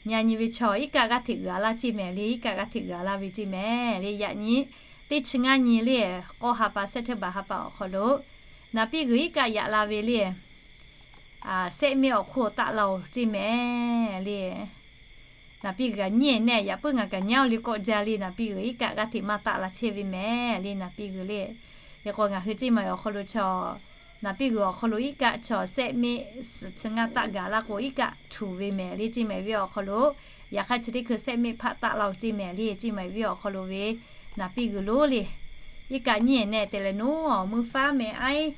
nyi nyi ve chaw iˉ kaˆ g'aˇ hteꞈ g'aˬ laˇ ceˇ mehˍ le. Iˉ kaˆ g'aˇ hteꞈ g'aˬ laˇ ve ceˇ mehˍ le. Yaꞈ nyi teˇ chi ngaˇ nyi le, k'awˇ ha pa, September ha pa awˬ hk'aw lo naˍ piˇ g'uiˬ iˉ kaˆ yaꞈ la ve le, sehˆ miˆ awˬ hk'oˆ taˆ la-oˬ ceˇ mehˍ le. Naˍ piˇ g'uiˬ kaꞈ nyiˉ ehˍ nehˆ yaꞈ puiˉ ngaˬ kaꞈ nyaˇ-oˬ le, kawˆ jaˇ le. Naˍ piˇ g'uiˬ iˉ kaˆ g'aˇ hteꞈ maˇ taˆ la chehˇ ve mehˍ le, naˍ piˇ g'uiˬ le. Hk'e k'o, ngaˬ hui ceˇ maˬ awˬ hk'aw lo chaw naˍ piˇ g'uiˬ awˬ hk'aw lo iˉ kaˆ chaw sehˆ miˆ suhˍ chi ngaˇ taˆ gaˬ laˇ k'o, iˉ kaˆ htuˬ ve mehˍ le, ceˇ maˬ viˉ awˬ hk'aw lo. Yaꞈ hk'aˇ chi teˇ hkui sehˆ miˆ hpaˆ taˆ la-oˬ ceˇ mehˍ le, ceˇ maˬ viˉ awˬ hk'aw lo ve naˍ piˇ g'uiˬ lonˉ le. Iˉ kaˆ nyiˉ ehˍ nehˆ te leh naˉ, meuˇ faˉ meh aiˉ,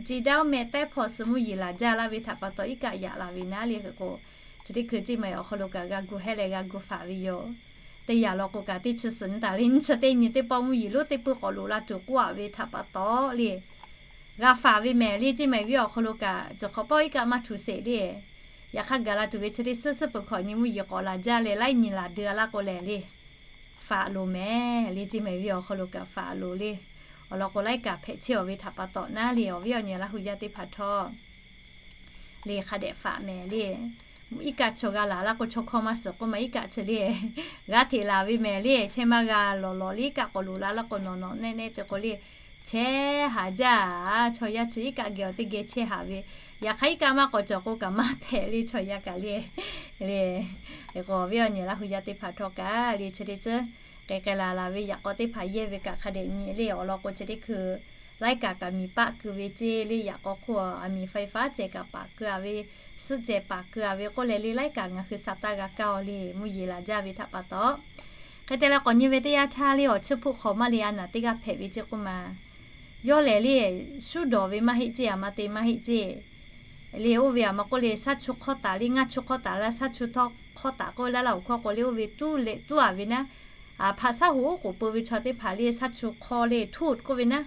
ceˇ daoˉ meh taiˉ hpawˇ suh mvuhˇ yeˬ laˬ jaˇ laˇ ve htaꞈ pa taw, iˉ kaˆ yaꞈ la ve naˉ le. Hk'e k'o, chi teˇ hkui ceˇ maˬ awˬ hk'aw lo kaꞈ g'a gu hehˉ leh g'a gu faˍ ve yoˬ. Teˇ yanˇ law k'o kaꞈ, teˇ chi suhˍ nyi taˍ le, nyiˇ chi teˇ nyi teˇ pawˆ mvuhˇ yeˬ lonˉ teˇ puiˇ k'awꞈ loꞈ la tuˬ k'oˆ-a ve htaꞈ pa taw le, g'a faˍ ve mehˍ le, ceˇ maˬ viˉ awˬ hk'aw lo kaꞈ, cawˬ hk'awꞈ pawˆ iˉ kaˆ maˇ htuˬ sheˍ le. Yaꞈ hk'aˇ gaˬ la tuˬ ve chi teˇ suhˉ suhˉ peuˬ hk'awꞈ nyi mvuhˇ yeˬ k'awꞈ laˬ jaˇ leh, laiˉ nyi laˬ deu-a laˇ k'o lehˬ le, faˍ loˍ mehˍ le, ceˇ maˬ viˉ awˬ hk'aw lo kaꞈ faˍ loˍ le. Awˬ lawn k'o, laiˉ kaꞈ hpehꞈ chehˇ-aˬ ve htaꞈ pa taw naˉ le, awˬ viˉ awˬ nyi Laˇ hu yaˇ teˇ hpaˍ htawˇ le, hk'a dehꞈ faˍ mehˍ le. Iˉ kaˆ chaw g'a laˬ laˇ k'o, chaw hkawˇ maˇ shiˍ k'oˆ ma, iˉ kaˆ chi le g'aˇ hteꞈ laˬ ve mehˍ le. Chehˇ maˇ g'a lawˬ lawˬ le, iˉ kaˆ k'awꞈ loꞈ la laˇ k'o, nawˬ nawˬ nehˆ nehˆ te k'o le, chehˇ haˍ jaˇ. Chaw yaˇ chi iˉ kaˆ geh awˬ teˇ geh chehˇ haˍ ve. Yaꞈ hk'aˇ iˉ kaˆ maˇ k'awꞈ cawˬ k'o kaꞈ maˇ hpehꞈ le, chaw yaˇ kaꞈ le. Le, k'o awˬ viˉ awˬ nyi Laˇ hu yaˇ teˇ hpaˍ htawˇ kaꞈ le, chi teˇ ceuˬ k'ai k'ai laˬ laˬ ve yaꞈ k'aw teˇ hpaˍ yehˇ ve kaꞈ hk'a dehꞈ nyi le. Awˬ lawn k'o, chi teˇ hkui laiˉ kaꞈ kaꞈ miˬ paˆ keu ve ceˇ le. Yaꞈ k'aw hk'oˆ a miˬ faiˍ faˉ ceh kaꞈ paˍ keu-a ve, suhˆ ceh paˍ keu-a ve k'oˆ leh le, laiˉ kaꞈ ngaˬ hui sa taˇ g'a kaˇ-aw le, mvuhˇ yeˬ laˬ jaˇ ve htaꞈ pa taw. Hk'e te leh k'awꞈ nyi ve teˇ yanˇ htaˇ le, awˬ chiˇ hpuˆ hk'aw maˇ le, a naˬ teˇ g'aˇ hpehꞈ ve ceˇ k'oˆ ma, yawˇ lehˬ le, shuˉ dawˬ ve maˇ heˆ ceˇ, a ma te maˇ heˆ ceˇ le. Oˇ ve a ma k'oˆ le, shaˉ chu hk'awˇ taˍ le, ngaˇ chu hk'awˇ taˍ laˇ, shaˉ chu hk'awˇ taˍ k'oˆ ve laˇ laˇ awˬ hkawˇ k'o le, oˇ ve tuˉ leh tuˉ-a ve naˉ, hpaꞈ shaˉ hoꞈ oˉ k'oˍ peu ve chaw teˇ hpaˍ le, shaˉ chu hk'awˇ le, ทูต k'oˆ ve naˉ,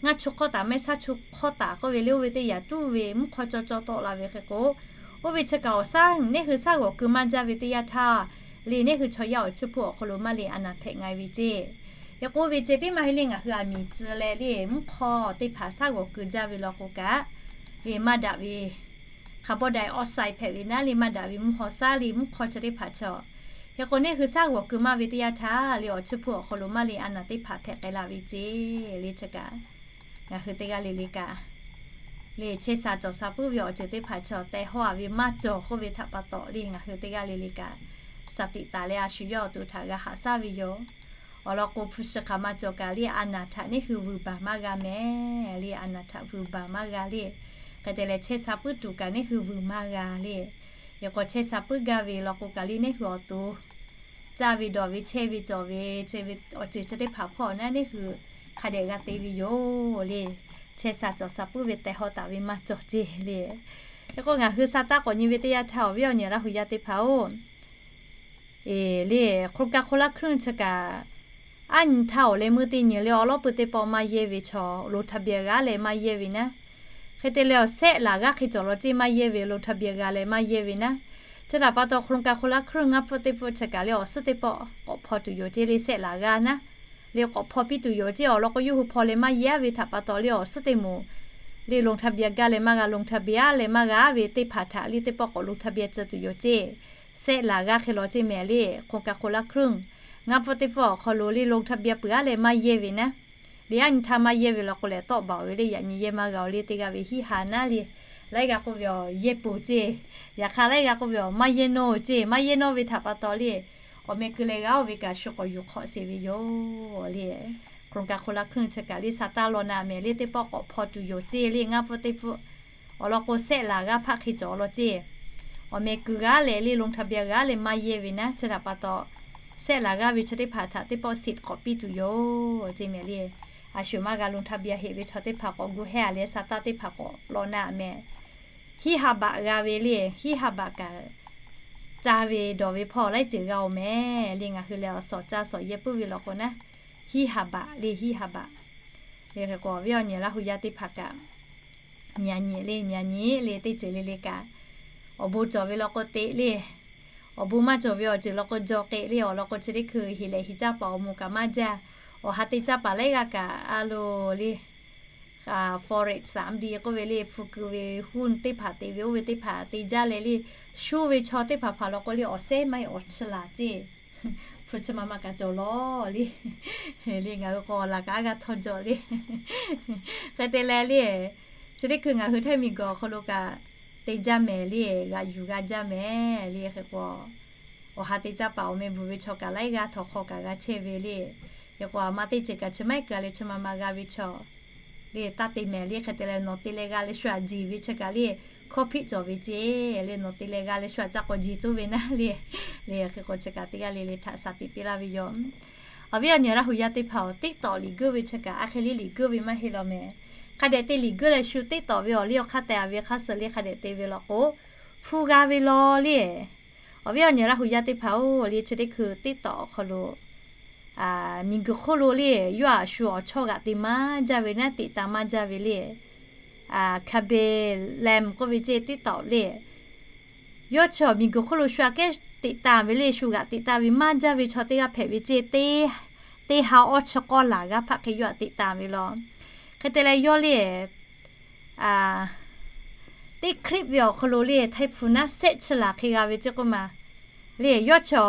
ngaˇ chu hk'awˇ taˍ mehˍ, shaˉ chu hk'awˇ taˍ k'oˆ ve le, oˇ ve teˇ yanˇ tuˉ ve mvuhˇ hk'aw caw caw tawˆ la ve hk'e k'o, oˇ ve chi kaꞈ awˬ shaˉ neˉ hui shaˉ g'awˬ keu maˇ jaˇ ve teˇ yanˇ htaˇ le, neˉ hui chaw yaˇ awˬ chiˇ hpuˆ awˬ hk'aw lo maˇ le, a naˬ hpehꞈ nga ve ceˇ. Hk'e k'oˆ ve ceh tiˉ maˇ heˆ le, ngaˬ hui a miˬ tcuh leh le, mvuhˇ hk'aw teˇ hpaˍ shaˉ g'awˬ keu jaˇ ve law k'o kaꞈ le, maˇ daꞈ ve carbon dioxide hpehꞈ ve naˉ le, maˇ daꞈ ve mvuhˇ hk'aw shaˉ le, mvuhˇ hk'aw chi teˇ hpaˍ chaw. Hk'e k'o, neˉ hui shaˉ g'awˬ keu maˇ ve teˇ yanˇ htaˇ le, awˬ chiˇ hpuˆ awˬ hk'aw lo maˇ le, a naˬ teˇ hpaˍ hpehꞈ k'ai la ve ceˇ le. Chi kaꞈ ngaˬ hui teˇ g'aˇ le le kaꞈ le, chehˇ sha cawˬ sha puiˉ ve awˬ ceuˬ teˇ hpaˍ chaw tehˬ hawˇ-a ve maˇ cawˬ k'oˆ ve htaꞈ pa taw le, ngaˬ hui teˇ g'aˇ le le kaꞈ สติ taˍ leh a shu yawˇ awˬ to htaꞈ g'a haꞈ shaˉ ve yoˬ. Awˬ lawn k'o, hpu shi hk'aˬ ma cawˬ kaꞈ le, a naˬ htaꞈ neˉ hui vuiˬ baˬ maˇ g'a mehˍ le, a naˬ htaꞈ vuiˬ baˬ maˇ g'a le. Hk'e te leh, chehˇ sha puiˉ tuˬ kaꞈ neˉ hui vuiˬ maˇ g'a le. Hk'e k'o, chehˇ sha puiˉ gaˇ ve law k'o kaꞈ le, neˉ hui awˬ to caˇ ve dawˬ ve chehˇ ve cawˬ ve, awˬ ceuˬ chi teˇ hpaˍ hpawˇ naˉ neˉ hui hk'a dehꞈ g'a te ve yoˬ le. Chehˇ sha cawˬ sha puiˉ ve tehˬ hawˇ taˍ ve maˇ cawˬ ceˇ le. Hk'e k'o, ngaˬ hui sa taˇ k'awꞈ nyi ve teˇ yanˇ htaˇ, awˬ viˉ awˬ nyi Laˇ hu yaˇ teˇ hpaˍ-oˬ, eˬ le, โครงการคนละครึ่ง chi kaꞈ, aˉ nyi htaˇ awˬ leh meuˇ teˇ nyi le, awˬ lawˉ pui teˇ pawˆ maˇ yehˇ ve chaw, lo htaꞈ beh g'aˇ leh maˇ yehˇ ve naˉ, Hk'e te leh awˬ sehˆ laˬ g'aˇ hk'e cawˬ law ceˇ, maˇ yehˇ ve, ลงทะเบียน g'a leh maˇ yehˇ ve naˉ. Chi htaꞈ pa taw โครงการคนละครึ่ง ngaˇ pfuhˇ teˇ pfuhˇ chi kaꞈ leh awˬ suhˉ teˇ pawˆ k'awꞈ hpaw tuˬ yoˬ ceˇ le, sehˆ laˬ g'aˇ naˉ. Le k'awꞈ hpaw piˇ tuˬ yoˬ ceˇ. Awˬ lawn k'o, yawˇ hui hpaw leh maˇ yehˇ ve htaꞈ pa taw le awˬ suhˉ teˇ moˍ le ลงทะเบียน g'a leh maˇ g'a ลงทะเบียน a leh maˇ g'a ve teˇ hpaˍ htaꞈ le teˇ pawˆ k'awꞈ ลงทะเบียน tcuh tuˬ yoˬ ceˇ. Sehˆ laˬ g'aˇ hk'e law ceˇ mehˍ le, โครงการคนละครึ่ง ngaˇ pfuhˇ teˇ pfuhˇ awˬ hk'aw lo le ลงทะเบียน peuˬ a leh maˇ yehˇ ve naˉ. Le a nyi htaˇ maˇ yehˇ ve law k'o lehˬ, tawˆ baˬ ve le yaꞈ nyi yehˇ maˇ g'a-oˬ le teˇ g'aˇ ve hiˆ ha naˉ le. Laiˉ g'a k'oˆ ve awˬ yehˇ poˬ ceˇ. Yaꞈ hk'aˇ laiˉ g'a k'oˆ ve awˬ maˇ yehˇ nawˇ ceˇ. Maˇ yehˇ nawˇ ve htaꞈ pa taw le, awˬ meh keu leh g'a-oˬ ve kaꞈ shu k'awꞈ yuˬ hk'awꞈ sheˍ ve yoˬ le. โครงการคนละครึ่ง chi kaꞈ le sa taˇ law na mehˍ le teˇ pawˆ k'awꞈ hpaw tuˬ yoˬ ceˇ le, ngaˇ pfuhˇ teˇ pfuhˇ. Awˬ lawn k'o, sehˆ laˬ g'aˇ hpaˆ hk'e cawˬ law ceˇ. Awˬ meh keu g'aˇ leh le ลงทะเบียน g'a leh maˇ yehˇ ve naˉ. Chi htaꞈ pa taw, sehˆ laˬ g'aˇ ve chi teˇ hpaˍ htaꞈ teˇ pawˆ สิทธิ์ k'awꞈ piˇ tuˬ yoˬ ceˇ mehˍ le. A shu maˇ g'a ลงทะเบียน heˆ ve chaw teˇ hpaˍ k'awꞈ gu hehˇ a leh sa taˇ teˇ hpaˍ k'awꞈ law na mehˍ. Hiˆ ha baꞈ g'a ve le, hiˆ ha baꞈ kaꞈ ca ve dawˬ ve hpawˇ laiˉ ceuˬ g'a-oˬ mehˍ le. Ngaˬ hui lehˬ awˬ suhˍ ca suhˍ yehˇ puiˉ ve law k'o naˉ, hiˆ ha baꞈ le, hiˆ ha baꞈ. Hk'e k'o, awˬ viˉ awˬ nyi Laˇ hu yaˇ teˇ hpaˍ kaꞈ, nyi a nyi le, nyi a nyi le, teˇ ceuˬ le le kaꞈ, awˬ bon cawˬ ve law k'o teꞈ le. Awˬ bon maˇ cawˬ ve awˬ ceuˬ law k'o jaw k'e le. Awˬ lawn k'o, chi teˇ hkui heˍ lehˬ heˍ caˇ paˍ awˬ moˍ kaꞈ maˇ jaˇ. Awˬ ha te caˇ paˍ laiˉ g'aˇ kaꞈ a loˬ le, forex สามD ก ve le, hpu keu ve หุ้น teˇ hpaˍ te ve oˇ ve teˇ hpaˍ te jaˇ leh le, shu ve chaw teˇ hpaˍ hpaˍ law k'o le awˬ sehˉ maˇ heˆ awˬ chi laˬ ceˇ. Hpu chi ma ma kaꞈ cawˬ law le. Le ngaˬ hui k'o laˬ kaꞈ a g'a htawˇ jaw le. Hk'e te leh le, chi teˇ hkui ngaˬ hui htaiˇ miˬguiˬ awˬ hk'aw lo kaꞈ te jaˇ mehˍ le, g'aꞈ yuˬ g'a jaˇ mehˍ le. Hk'e k'o, awˬ ha te caˇ paˍ awˬ meh bvuhˬ ve chaw kaꞈ laiˉ g'aˇ htawnˍ hk'aw kaꞈ g'a chehˇ ve le. Hk'e k'o, a ma teˇ ceuˬ kaꞈ chi maˇ heˆ keu a leh chi ma ma g'a ve chaw le taˇ te mehˍ le. Hk'e te leh nawˬ te leh g'a leh shu aꞈ jeˬ ve chi kaꞈ le, hkawˇ hpiˆ cawˬ ve ceˇ le. Nawˬ te leh g'a leh shu aꞈ ca k'awꞈ jeˬ toˇ ve naˉ le. Le hk'e k'o, chi kaꞈ teˇ g'aˇ le le htaꞈ shaˍ tiꞈ piˇ laˇ ve yoˬ. Awˬ viˉ awˬ nyi Laˇ hu yaˇ teˇ hpaˍ-oˬ, TikTok liꞈ guiˇ ve chi kaꞈ a hk'e le liꞈ guiˇ ve maˇ heˆ law mehˍ. Hk'a dehꞈ te liꞈ guiˇ leh shu TikTok ve awˬ liˇ awˬ hk'aˇ tehꞈ a ve hk'aˇ suh le hk'a dehꞈ te ve law k'o, hpu g'a ve law le. Awˬ viˉ awˬ nyi Laˇ hu yaˇ teˇ hpaˍ-oˬ, le chi teˇ hkui TikTok awˬ hk'aw lo miˬguiˬ hk'oˆ lo le, yawˇ aꞈ shu awˬ chawˇ g'aꞈ te maˇ jaˇ ve naˉ, teꞈ taˍ maˇ jaˇ ve le. Kabe Lam k'oˆ ve ceˇ TikTok le. Yawˇ chi awˬ miˬguiˬ hk'oˆ lo shu aꞈ kehˉ teꞈ taˍ ve le, shu g'aꞈ teꞈ taˍ ve maˇ jaˇ ve chaw teˇ g'aˇ hpehꞈ ve ceˇ. Teˇ ha awˇ chi k'awˇ laˬ g'aˇ hpaˆ hk'e yawˇ aꞈ teꞈ taˍ ve law. Hk'e te leh yawˇ le, teˇ clip ve awˬ hk'aw lo le htaiˇ hpu naˉ sehˆ chi laˬ hk'e g'a ve ceˇ k'oˆ ma le. Yawˇ chi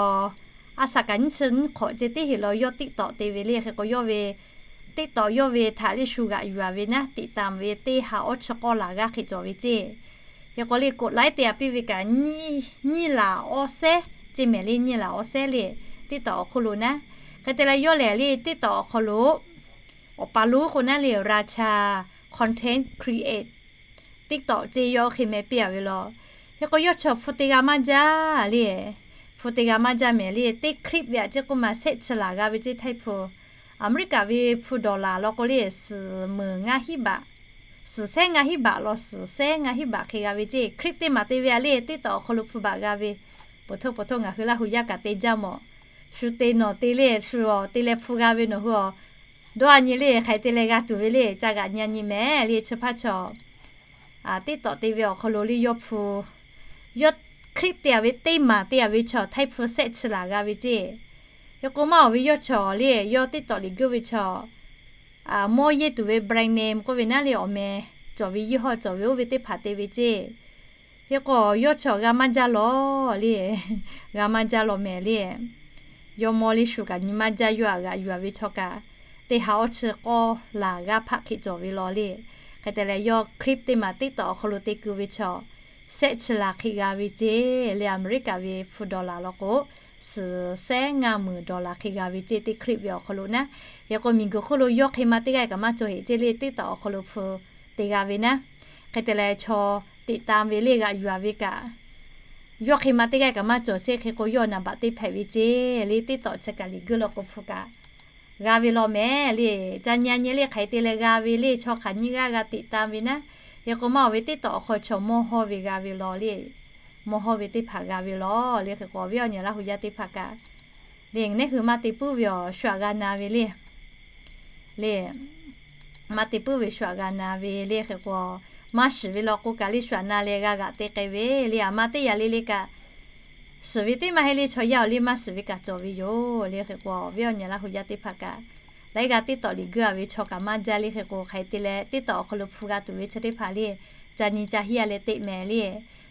a shaꞈ kaꞈ nyiˇ chi nyiˇ hk'awꞈ ceˇ teˇ heˍ law yawˇ TikTok te ve le. Hk'e k'o, yawˇ ve TikTok yawˇ ve htaꞈ le shu g'aꞈ yuˬ a ve naˉ, teꞈ taˍ ve teˇ ha awˇ chi k'awˇ laˬ g'aˇ hk'e cawˬ ve ceˇ. Hk'e k'o le กดไลค์ te a piˇ ve kaꞈ nyiˇ laˬ awˇ sehˉ ceˇ mehˍ le, nyiˇ laˬ awˇ sehˉ le TikTok awˬ hk'oˆ lo naˉ. Hk'e te leh yawˇ lehˬ le TikTok awˬ hk'aw lo awˬ pa lonˉ k'o naˉ le, Racha Content Create TikTok ceˇ yawˇ hk'e meh piˇ a ve law. Hk'e k'o, yawˇ chi awˬ hpu te g'a maˇ jaˇ le. Hpu te g'a maˇ jaˇ mehˍ le. Teˇ clip ve aꞈ ceˇ k'oˆ ma sehˆ chi laˬ g'a ve ceˇ htaiˇ hpu. Aˍmeˍriˆkaꞈ ve hpu dawˬ laˬ law k'o le, suhˍ meuˍ ngaˇ hiˉ baꞈ, suhˍ sehˉ ngaˇ hiˉ baꞈ law, suhˍ sehˉ ngaˇ hiˉ baꞈ hk'e g'a ve ceˇ. Clip teˇ maˬ te ve a le, TikTok awˬ hk'aw lo hpu baꞈ g'a ve, po htoˆ po htoˆ ngaˬ hui Laˇ hu yaˇ kaꞈ te jaˇ mawˬ. Shu te nawˬ te le, shu awˬ te leh hpu g'a ve nawˬ hui a dawˇ a nyi le, hk'aˬ hk'e te leh g'a tuˬ ve le, ca g'aꞈ nyi a nyi mehˍ le. Chi hpaˇ chi TikTok te ve awˬ hk'aw lo le yawˇ hpu, yawˇ clip te a ve teˇ maˬ te a ve chi htaiˇ hpu sehˆ chi laˬ g'a ve ceˇ. Hk'e k'o maˇ awˬ ve yawˇ chi le, yawˇ TikTok liꞈ guiˇ ve chi mawˇ yehˇ tuˬ ve แบรนด์เนม k'oˆ ve naˉ le, awˬ meh cawˬ ve yehˇ hawˇ cawˬ ve oˇ ve teˇ hpaˍ te ve ceˇ. Hk'e k'o, yawˇ chi g'a maˇ jaˇ law le, g'a maˇ jaˇ law mehˍ le. Yawˇ mawˇ le shu kaꞈ nyi maˇ jaˇ, yawˇ aꞈ g'aꞈ yuˬ a ve chaw kaꞈ teˇ ha awˇ chi k'awˇ laˬ g'aˇ hpaˆ hk'e cawˬ ve law le. Hk'e te leh yawˇ clip teˇ maˬ TikTok awˬ hk'aw lo te keu ve chi sehˆ chi laˬ hk'e g'a ve ceˇ le. Aˍmeˍriˆkaꞈ ve hpu dawˬ laˬ law k'o, suhˍ sehˉ ngaˇ meuˍ dawˬ laˬ hk'e g'a ve ceˇ teˇ clip ve awˬ hk'aw lo naˉ. Hk'e k'o, miˬguiˬ hk'oˆ lo yawˇ hk'e ma teˇ g'aˇ kaꞈ maˇ cawˬ heˆ ceˇ le, TikTok awˬ hk'aw lo hpu te g'a ve naˉ. Hk'e te leh chaw teꞈ taˍ ve le g'aꞈ yuˬ a ve kaꞈ, yawˇ hk'e ma teˇ g'aˇ kaꞈ maˇ cawˬ sheˍ. Hk'e k'o, yawˇ naˍ baꞈ teˇ hpehꞈ ve ceˇ le. TikTok chi kaꞈ liꞈ guiˇ law k'o hpu kaꞈ g'a ve law mehˍ le. Ca nyi a nyi le, hk'aˬ hk'e te leh g'a ve le, chaw hk'aˬ nyiˇ g'aˇ g'a teꞈ taˍ ve naˉ. Hk'e k'o maˇ awˬ ve TikTok awˬ hk'aw chaw mawˇ hawˇ ve g'a ve law le. Mawˇ hawˇ ve teˇ hpaˍ g'a ve law le. Hk'e k'o, awˬ viˉ awˬ nyi Laˇ hu yaˇ teˇ hpaˍ kaꞈ le, neˉ hui maˇ te puiˉ ve awˬ shu aꞈ g'a na ve le. Le, maˇ te puiˉ ve shu aꞈ g'a na ve le. Hk'e k'o, maˇ shiˍ ve law k'o kaꞈ le shu aꞈ na leh g'a g'aꞈ te k'ai ve le. Aˬ ma teˇ yanˇ le le kaꞈ, shiˍ ve teˇ maˇ heˆ le chaw yaˇ awˬ liˇ maˇ shiˍ ve kaꞈ cawˬ ve yoˬ le. Hk'e k'o awˬ viˉ awˬ nyi Laˇ hu yaˇ teˇ hpaˍ kaꞈ, laiˉ g'aˇ teˇ tawꞈ liꞈ guˇ a ve chaw kaꞈ maˇ jaˇ le. Hk'e k'o hk'aˬ hk'e te leh teˇ tawꞈ awˬ hk'aw lo hpu g'a tuˬ ve chi teˇ hpaˍ le, ca nyi ca hiˇ a leh teˇ mehˍ le.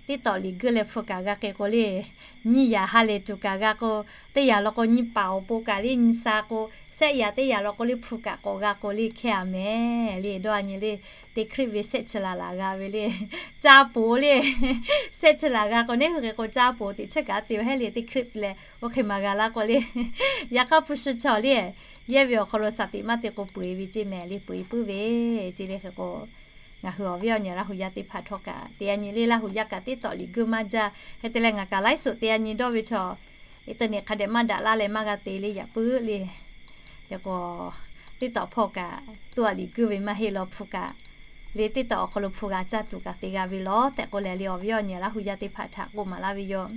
Teˇ tawꞈ liꞈ guˇ leh hpu kaꞈ g'a k'ai k'o le, nyiˇ yaꞈ ha lehˬ tuˬ kaꞈ g'a k'o, teˇ yaꞈ law k'o nyi paˍ awˬ pon kaꞈ le nyi sa k'o, shehˆ yaꞈ teˇ yaꞈ law k'o le hpu kaꞈ k'awꞈ g'a k'o le hkehˇ a mehˍ le. Dawˇ a nyi le, teˇ hkriˆ ve shehˆ chi laˬ laˬ g'a ve le, ca poˍ le, shehˆ chi laˬ g'a k'o neˉ hui hk'e k'o ca poˍ teꞈ chehˇ kaꞈ te ve heˆ le. Teˇ hkriˆ leh oˇ hk'e maˍ g'a laˇ k'o le, yaꞈ hk'aˇ hpu shi chaw le, yehˇ ve awˬ hk'aw lo shaˍ tiꞈ maˇ te k'o peu eˬ ve ceˇ mehˍ le, peu eˬ puiˉ ve ceˇ le. Hk'e k'o ngaˬ hui awˬ viˉ awˬ nyi Laˇ hu yaˇ teˇ hpaˍ htawˇ kaꞈ te a nyi le, Laˇ hu yaˇ kaꞈ teˇ tawꞈ liꞈ guˇ maˇ jaˇ. Hk'e te leh ngaˬ kaꞈ laiˉ suꞈ te a nyi dawˇ ve chaw, internet hk'a dehꞈ maˇ daꞈ laˇ leh maˇ g'a te le yaꞈ puiˉ le. Hk'e k'o teˇ tawꞈ hpawˇ kaꞈ tuˇ a liꞈ guˇ ve maˇ heˆ law hpu kaꞈ le, teˇ tawꞈ awˬ hk'aw lo hpu g'a caˇ tuˬ kaꞈ te g'a ve law tehꞈ k'oˆ leh le awˬ viˉ awˬ nyi Laˇ hu yaˇ teˇ hpaˍ htaꞈ k'oˆ maˍ laˇ ve yoˬ.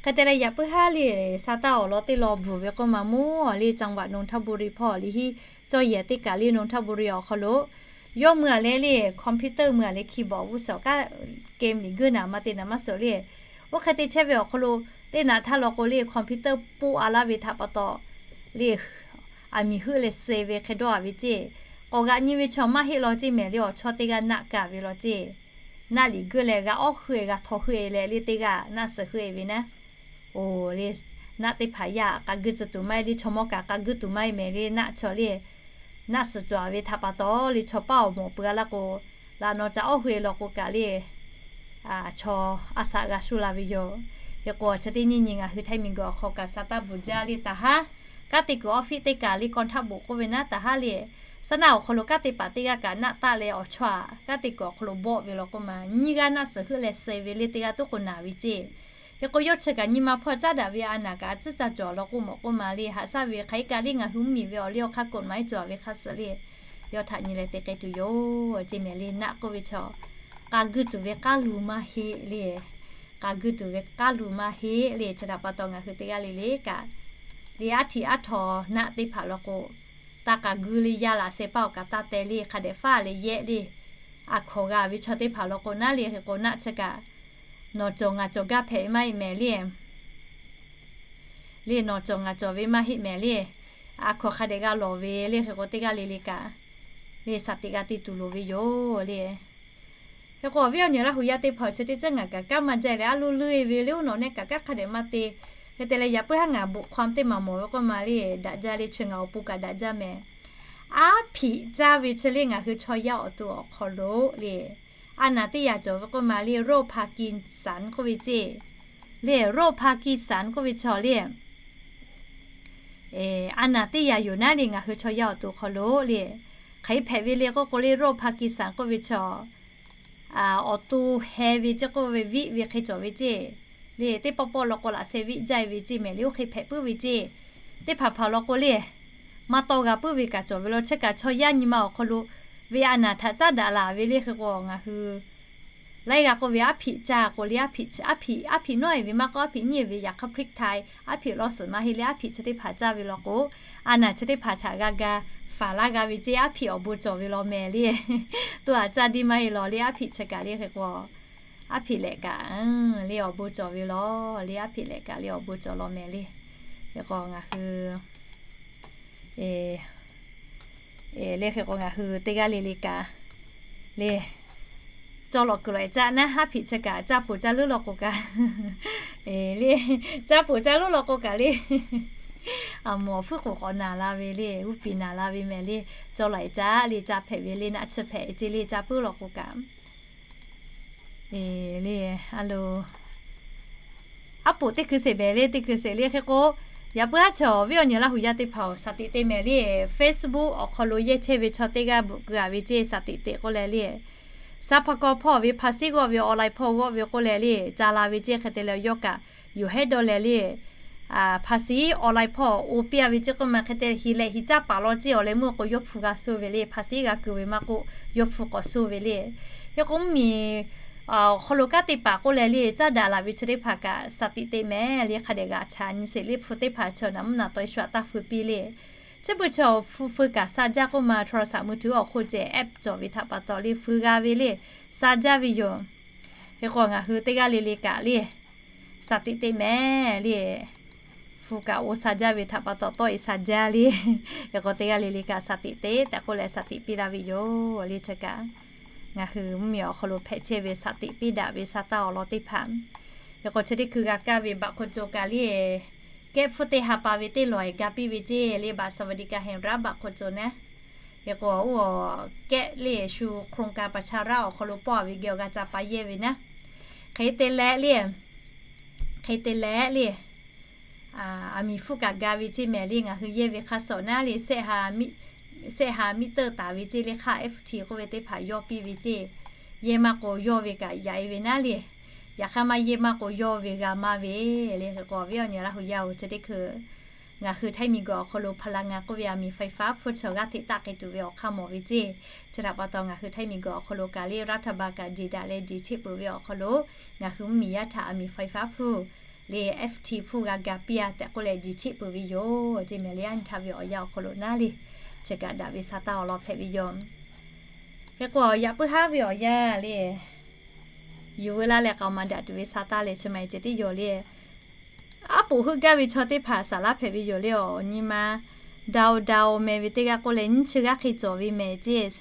Hk'e te leh yaꞈ puiˉ haˉ le, sa taˇ awˬ lawn teˇ lawn bvuhˬ ve k'oˆ ma mawˬ le, จังหวัดนนทบุรี hpawˇ liꞈ hiˉ cawˇ yehˬ teˇ kaꞈ le นนทบุรี awˬ hk'aw lo yawˇ mui a leh le computer mui a leh keyboard g'uˇ suhˍ kaꞈ game liꞈ guˇ naˍ ma te naˍ maˇ suhˍ le. Oˇ hk'e te chehˇ ve awˬ hk'aw lo teˇ naꞈ htaˇ law k'o le computer poˆ a laˇ ve htaꞈ pa taw le, aˬ miˍ heuˆ leh suh ve hk'e dawˇ a ve ceˇ. K'awꞈ g'aꞈ nyi ve chaw maˇ heˆ law ceˇ mehˍ le, awˬ chawˇ teˇ g'aˇ naˆ kaˇ ve law ceˇ. Naˆ liꞈ guˇ leh g'a awˉ heuˆ e g'a htaw heuˆ e leh le teˇ g'aˇ naˆ suhˍ heuˆ e ve naˉ. Oˬ le, naˆ teˇ hpaˍ yaˇ k'a guˇ tcuh tuˬ maˇ heˆ le, chaw mawˇ kaꞈ k'a guˇ tuˬ maˇ heˆ mehˍ le, naˆ chaw le naˆ suhˍ cawˬ ve htaꞈ pa taw le chaw paˇ awˬ mawˬ peuˬ a laˇ k'o, laꞈ nawˬ ca awˉ heuˆ e law k'o kaꞈ le chaw a shaꞈ g'a shu la ve yoˬ. Hk'e k'o chi teˇ nyi nyi ngaˬ hui Htaiˇ miˬ guiˬ awˬ hk'aw kaꞈ sa taˇ bvuhˬ jaˇ le taˍ haˉ. Kanˉ te kuiˬ office teˇ kaꞈ le กองทัพบก k'oˆ ve naˉ taˍ haˉ le, saˉ naˆ awˬ hk'aw lo kanˉ te paˍ teˇ g'aˇ kaꞈ naˆ taˆ leh awˬ chawˇ aꞈ kanˉ te kuiˬ awˬ hk'aw lo bawˆ ve law k'oˆ ma nyiˇ g'aˇ naˆ suhˍ heuˆ leh suh ve le teˇ g'aˇ tuˉ k'o naˍ ve ceˇ. Hk'e k'o yawˇ chi kaꞈ nyi ma hpawˇ caˉ daꞈ ve a naˍ kaꞈ a ciˉ ca cawˬ law k'oˆ mawˬ k'oˆ ma le, haꞈ shaˉ ve hk'aˬ hk'e kaꞈ le ngaˬ hui mvuhˇmiˬ ve awˬ liˇ awˬ hk'aˇ กฎหมาย cawˬ ve hk'a suhˍ le, yawˇ htaꞈ nyi leh te k'ai tuˬ yoˬ ceˇ mehˍ le. Naˆ k'oˆ ve chaw k'a guˇ tuˬ ve k'aˉ lu maˇ heˆ le. K'a guˇ tuˬ ve k'aˉ lu maˇ heˆ le. Chi htaꞈ pa taw ngaˬ hui teˇ g'aˇ le le kaꞈ le aˉ htiꞈ aˉ htaw naˆ teˇ hpaˍ law k'o, taˇ k'a guˇ le yaˇ laꞈ sheh paˇ awˬ kaꞈ taˇ teh le hk'a dehꞈ faˉ leh yehˆ le, a hkawnˍ g'a ve chaw teˇ hpaˍ law k'o naˉ le. Hk'e k'o naˆ chi kaꞈ nawˬ cawˬ ngaˬ cawˬ gaˇ hpehꞈ ve maˇ heˆ mehˍ le. Le nawˬ cawˬ ngaˬ cawˬ ve maˇ heˆ mehˍ le. A hkawnˍ hk'a dehꞈ g'a lawˬ ve le. Hk'e k'o teˇ g'aˇ le le kaꞈ le shaˍ tiꞈ g'a te tuˬ loˍ ve yoˬ le. Hk'e k'o awˬ viˉ awˬ nyi Laˇ hu yaˇ teˇ hpaˍ chi teˇ caˉ ngaˬ kaꞈ kanˉ maˇ jaˇ leh a loˇ leuˇ e ve le, oˇ nawˬ nehˆ kaꞈ kanˉ hk'a dehꞈ maˇ te. Hk'e te leh yaꞈ puiˉ haˉ ngaˬ บทความ teˇ maˬ mawˬ ve k'oˆ ma le, daꞈ jaˇ le chi ngaˬ awˬ pon kaꞈ daꞈ jaˇ mehˍ. Aˉ hpiꞈ caˇ ve chi le ngaˬ hui chaw yaˇ awˬ to awˬ hk'aw lo le a naˍ teˇ yaꞈ cawˬ ve k'oˆ ma le, โรคพาร์กินสัน k'oˆ ve ceˇ. Le โรคพาร์กินสัน k'oˆ ve chaw le a naˍ teˇ yaꞈ yoˬ naˉ le ngaˬ hui chaw yaˇ awˬ to hk'aw lo le. Hk'aˬ hk'e hpehꞈ ve le k'oˆ k'o le โรคพาร์กินสัน k'oˆ ve chaw awˬ to heh ve ceˇ k'oˆ ve viˆ ve hk'e cawˬ ve ceˇ. Le teˇ pawˆ pawˆ law k'o laꞈ sheh viˆ jaˇ e ve ceˇ mehˍ le, oˇ hk'e hpehꞈ puiˉ ve ceˇ. Teˇ hpaˍ hpaˍ law k'o le maˇ tawˇ g'a puiˉ ve kaꞈ cawˬ ve law. Chi kaꞈ chaw yaˇ nyi ma awˬ hk'aw lo ve a naˍ htaꞈ caˉ daꞈ laˬ ve le. Hk'e k'o ngaˬ hui laiˉ g'a k'oˆ ve aˉ hpiꞈ caˇ k'o le, aˉ hpiꞈ, aˉ hpiꞈ, aˉ hpiꞈ nawˉ e ve maˇ k'oˆ, aˉ hpiꞈ nyiˇ e ve yaꞈ hk'aˇ พริกไทย aˉ hpiꞈ lawˇ suhˍ maˇ heˆ le, aˉ hpiꞈ chi teˇ hpaˍ caˇ ve law k'o, a naˍ chi teˇ hpaˍ htaꞈ g'a ga faˍ laˇ g'a ve ceˇ. Aˉ hpiꞈ awˬ bon cawˬ ve law mehˍ le. To a caˇ diˇ maˇ heˆ law le, aˉ hpiꞈ chi kaꞈ le. Hk'e k'o aˉ hpiꞈ lehꞈ kaꞈ le awˬ bon cawˬ ve law le, aˉ hpiꞈ lehꞈ kaꞈ le awˬ bon cawˬ law mehˍ le. Hk'e k'o ngaˬ hui le hk'e k'o ngaˬ hui teˇ g'aˇ le le kaꞈ le cawˇ lawꞈ kuiˬ lawꞈ e caˆ naˉ, aˉ hpiꞈ chi kaꞈ caˇ poˬ caˇ leuˉ law k'o kaꞈ le, caˇ poˬ caˇ leuˉ law k'o kaꞈ le, a mawˬ fuˉ k'oˍ k'awꞈ naˍ la ve le, g'uˇ piˍ naˍ la ve mehˍ le. Cawˇ lawꞈ e caˆ le, caˇ hpehꞈ ve le, naˆ chi hpehꞈ e ceˇ le, caˇ puiˉ law k'o kaꞈ le a lo aˉ poˍ teˇ hkui sheˍ mehˍ le, teˇ hkui sheˍ le. Hk'e k'o yaꞈ puiˉ haˉ chaw awˬ viˉ awˬ nyi Laˇ hu yaˇ teˇ hpaˍ-oˬ, shaˍ tiꞈ te mehˍ le. Facebook awˬ hk'aw lo yehˇ chehˇ ve chaw teˇ g'aˇ bvuhꞈ keu a ve ceˇ, shaˍ tiꞈ teꞈ k'oˆ leh le, saˉ hpaˇ kawˇ hpawˇ ve ภาษี g'awˆ ve, online hpawˇ g'awˆ ve k'oˆ leh le, ca la ve ceˇ. Hk'e te leh yawˇ kaꞈ yoˬ hehˉ dawˇ leh le ภาษี online hpawˇ oˇ piˇ a ve ceˇ k'oˆ ma. Hk'e te leh hiˍ lehꞈ hiˍ caˇ paˍ law ceˇ, awˬ leh meuˇ k'o yawˇ hpu g'a suh ve le, ภาษี g'a keu ve maˇ k'oˆ, yawˇ hpu k'awꞈ suh ve le. Hk'e k'o mvuhˇmiˬ awˬ hk'aw lo kanˉ te paˍ k'oˆ leh le, caˇ daꞈ laˬ ve chi teˇ hpaˍ kaꞈ shaˍ tiꞈ te mehˍ le. Hk'a dehꞈ g'aꞈ cha nyi sheˍ le, hpu teˇ hpaˍ chaw naˍ mvuhˇ naˍ tawˇ shu aꞈ taˇ feu piˇ le. Chi beuꞈ chaw hpu feu kaꞈ sha jaˇ k'oˆ ma, โทรศัพท์มือถือ awˬ hk'oˆ ceh app cawˬ ve htaꞈ pa taw le feu g'a ve le, sha jaˇ ve yoˬ. Hk'e k'o ngaˬ hui teˇ g'aˇ le le kaꞈ le sha tiꞈ teˇ mehˍ le, hpu kaꞈ oˇ sha jaˇ ve htaꞈ pa taw tawˆ e sha jaˇ le. Hk'e k'o teˇ g'aˇ le le kaꞈ sha tiꞈ teˇ tehꞈ k'oˆ leh sha tiꞈ piˇ laˇ ve yoˬ le. Chi kaꞈ ngaˬ hui mvuhˇmiˬ awˬ hk'aw lo hpehꞈ chehˇ ve sha tiꞈ piˇ daꞈ ve sha taˇ awˬ lawn teˇ hpaˍ. Hk'e k'o chi teˇ hkui g'a kaˇ ve บัตรคนจน kaꞈ le, kehˉ hpfuhˇ teˇ ha pa ve teˇ lawˬ e ga piˇ ve ceˇ le, บัตรสวัสดิการแห่งรัฐ บัตรคนจน naˉ. Hk'e k'o oˇ kehˉ le shu โครงการประชารัฐ awˬ hk'aw lo pawˆ a ve geh awˬ g'a ca pa yehˇ ve naˉ. Hk'e te leh le, hk'e te leh le, aˬ miˍ hpfuhˇ kaꞈ ga ve ceˇ mehˍ le, ngaˬ hui yehˇ ve hk'aˇ suh naˉ le, sehˆ ha miˆ teuˆ taˍ ve ceˇ le, hk'aˇ FT k'oˆ ve teˇ hpaˍ yawˇ piˇ ve ceˇ. Yehˇ maˇ k'o yawˇ ve kaꞈ yaꞈ e ve naˉ le. Yaꞈ hk'aˇ maˇ yehˇ maˇ k'o yawˇ ve g'a maˇ ve le. Hk'e k'o awˬ viˉ awˬ nyi Laˇ hu yaˇ oˬ, chi teˇ hkui ngaˬ hui Htaiˇ miˬguiˬ awˬ hk'aw lo พลังงาน k'oˆ ve aˬ miˍ ไฟฟ้า hpfuhˇ chi g'aˇ hteꞈ taˆ k'ai tuˬ ve awˬ hk'aˇ mawˬ ve ceˇ. Chi htaꞈ pa taw ngaˬ hui Htaiˇ miˬguiˬ awˬ hk'aw lo kaꞈ le รัฐบาล kaꞈ jeˬ daꞈ leh jeˬ cheˆ peuˬ ve awˬ hk'aw lo ngaˬ hui mvuhˇmiˬ yaˇ htaꞈ aˬ miˍ ไฟฟ้า hpfuhˇ le FT hpfuhˇ g'a ga piˇ a tehꞈ k'oˆ leh jeˬ cheˆ peuˬ ve yoˬ ceˇ mehˍ le. Aˉ nyi htaˇ ve awˬ yanˇ awˬ hk'aw lo naˉ le, chi kaꞈ daꞈ ve sha taˇ awˬ lawn hpehꞈ ve yoˬ. Hk'e k'o yaꞈ puiˉ haˉ ve awˬ yanˇ le, yuˬ veu laˇ leh k'aoˍ maˍ daꞈ tuˬ ve sha taˇ leh chi ma e ceh tiˉ yoˬ le. Aˉ poꞈ heuˆ gaˇ ve chaw teˇ hpaˍ saˍ laˇ hpehꞈ ve yoˬ le. Awˬ nyi ma dao dao meh ve teˇ g'aˇ k'oˆ leh nyiˇ chi g'aˇ hk'e cawˬ ve mehˍ ceˇ.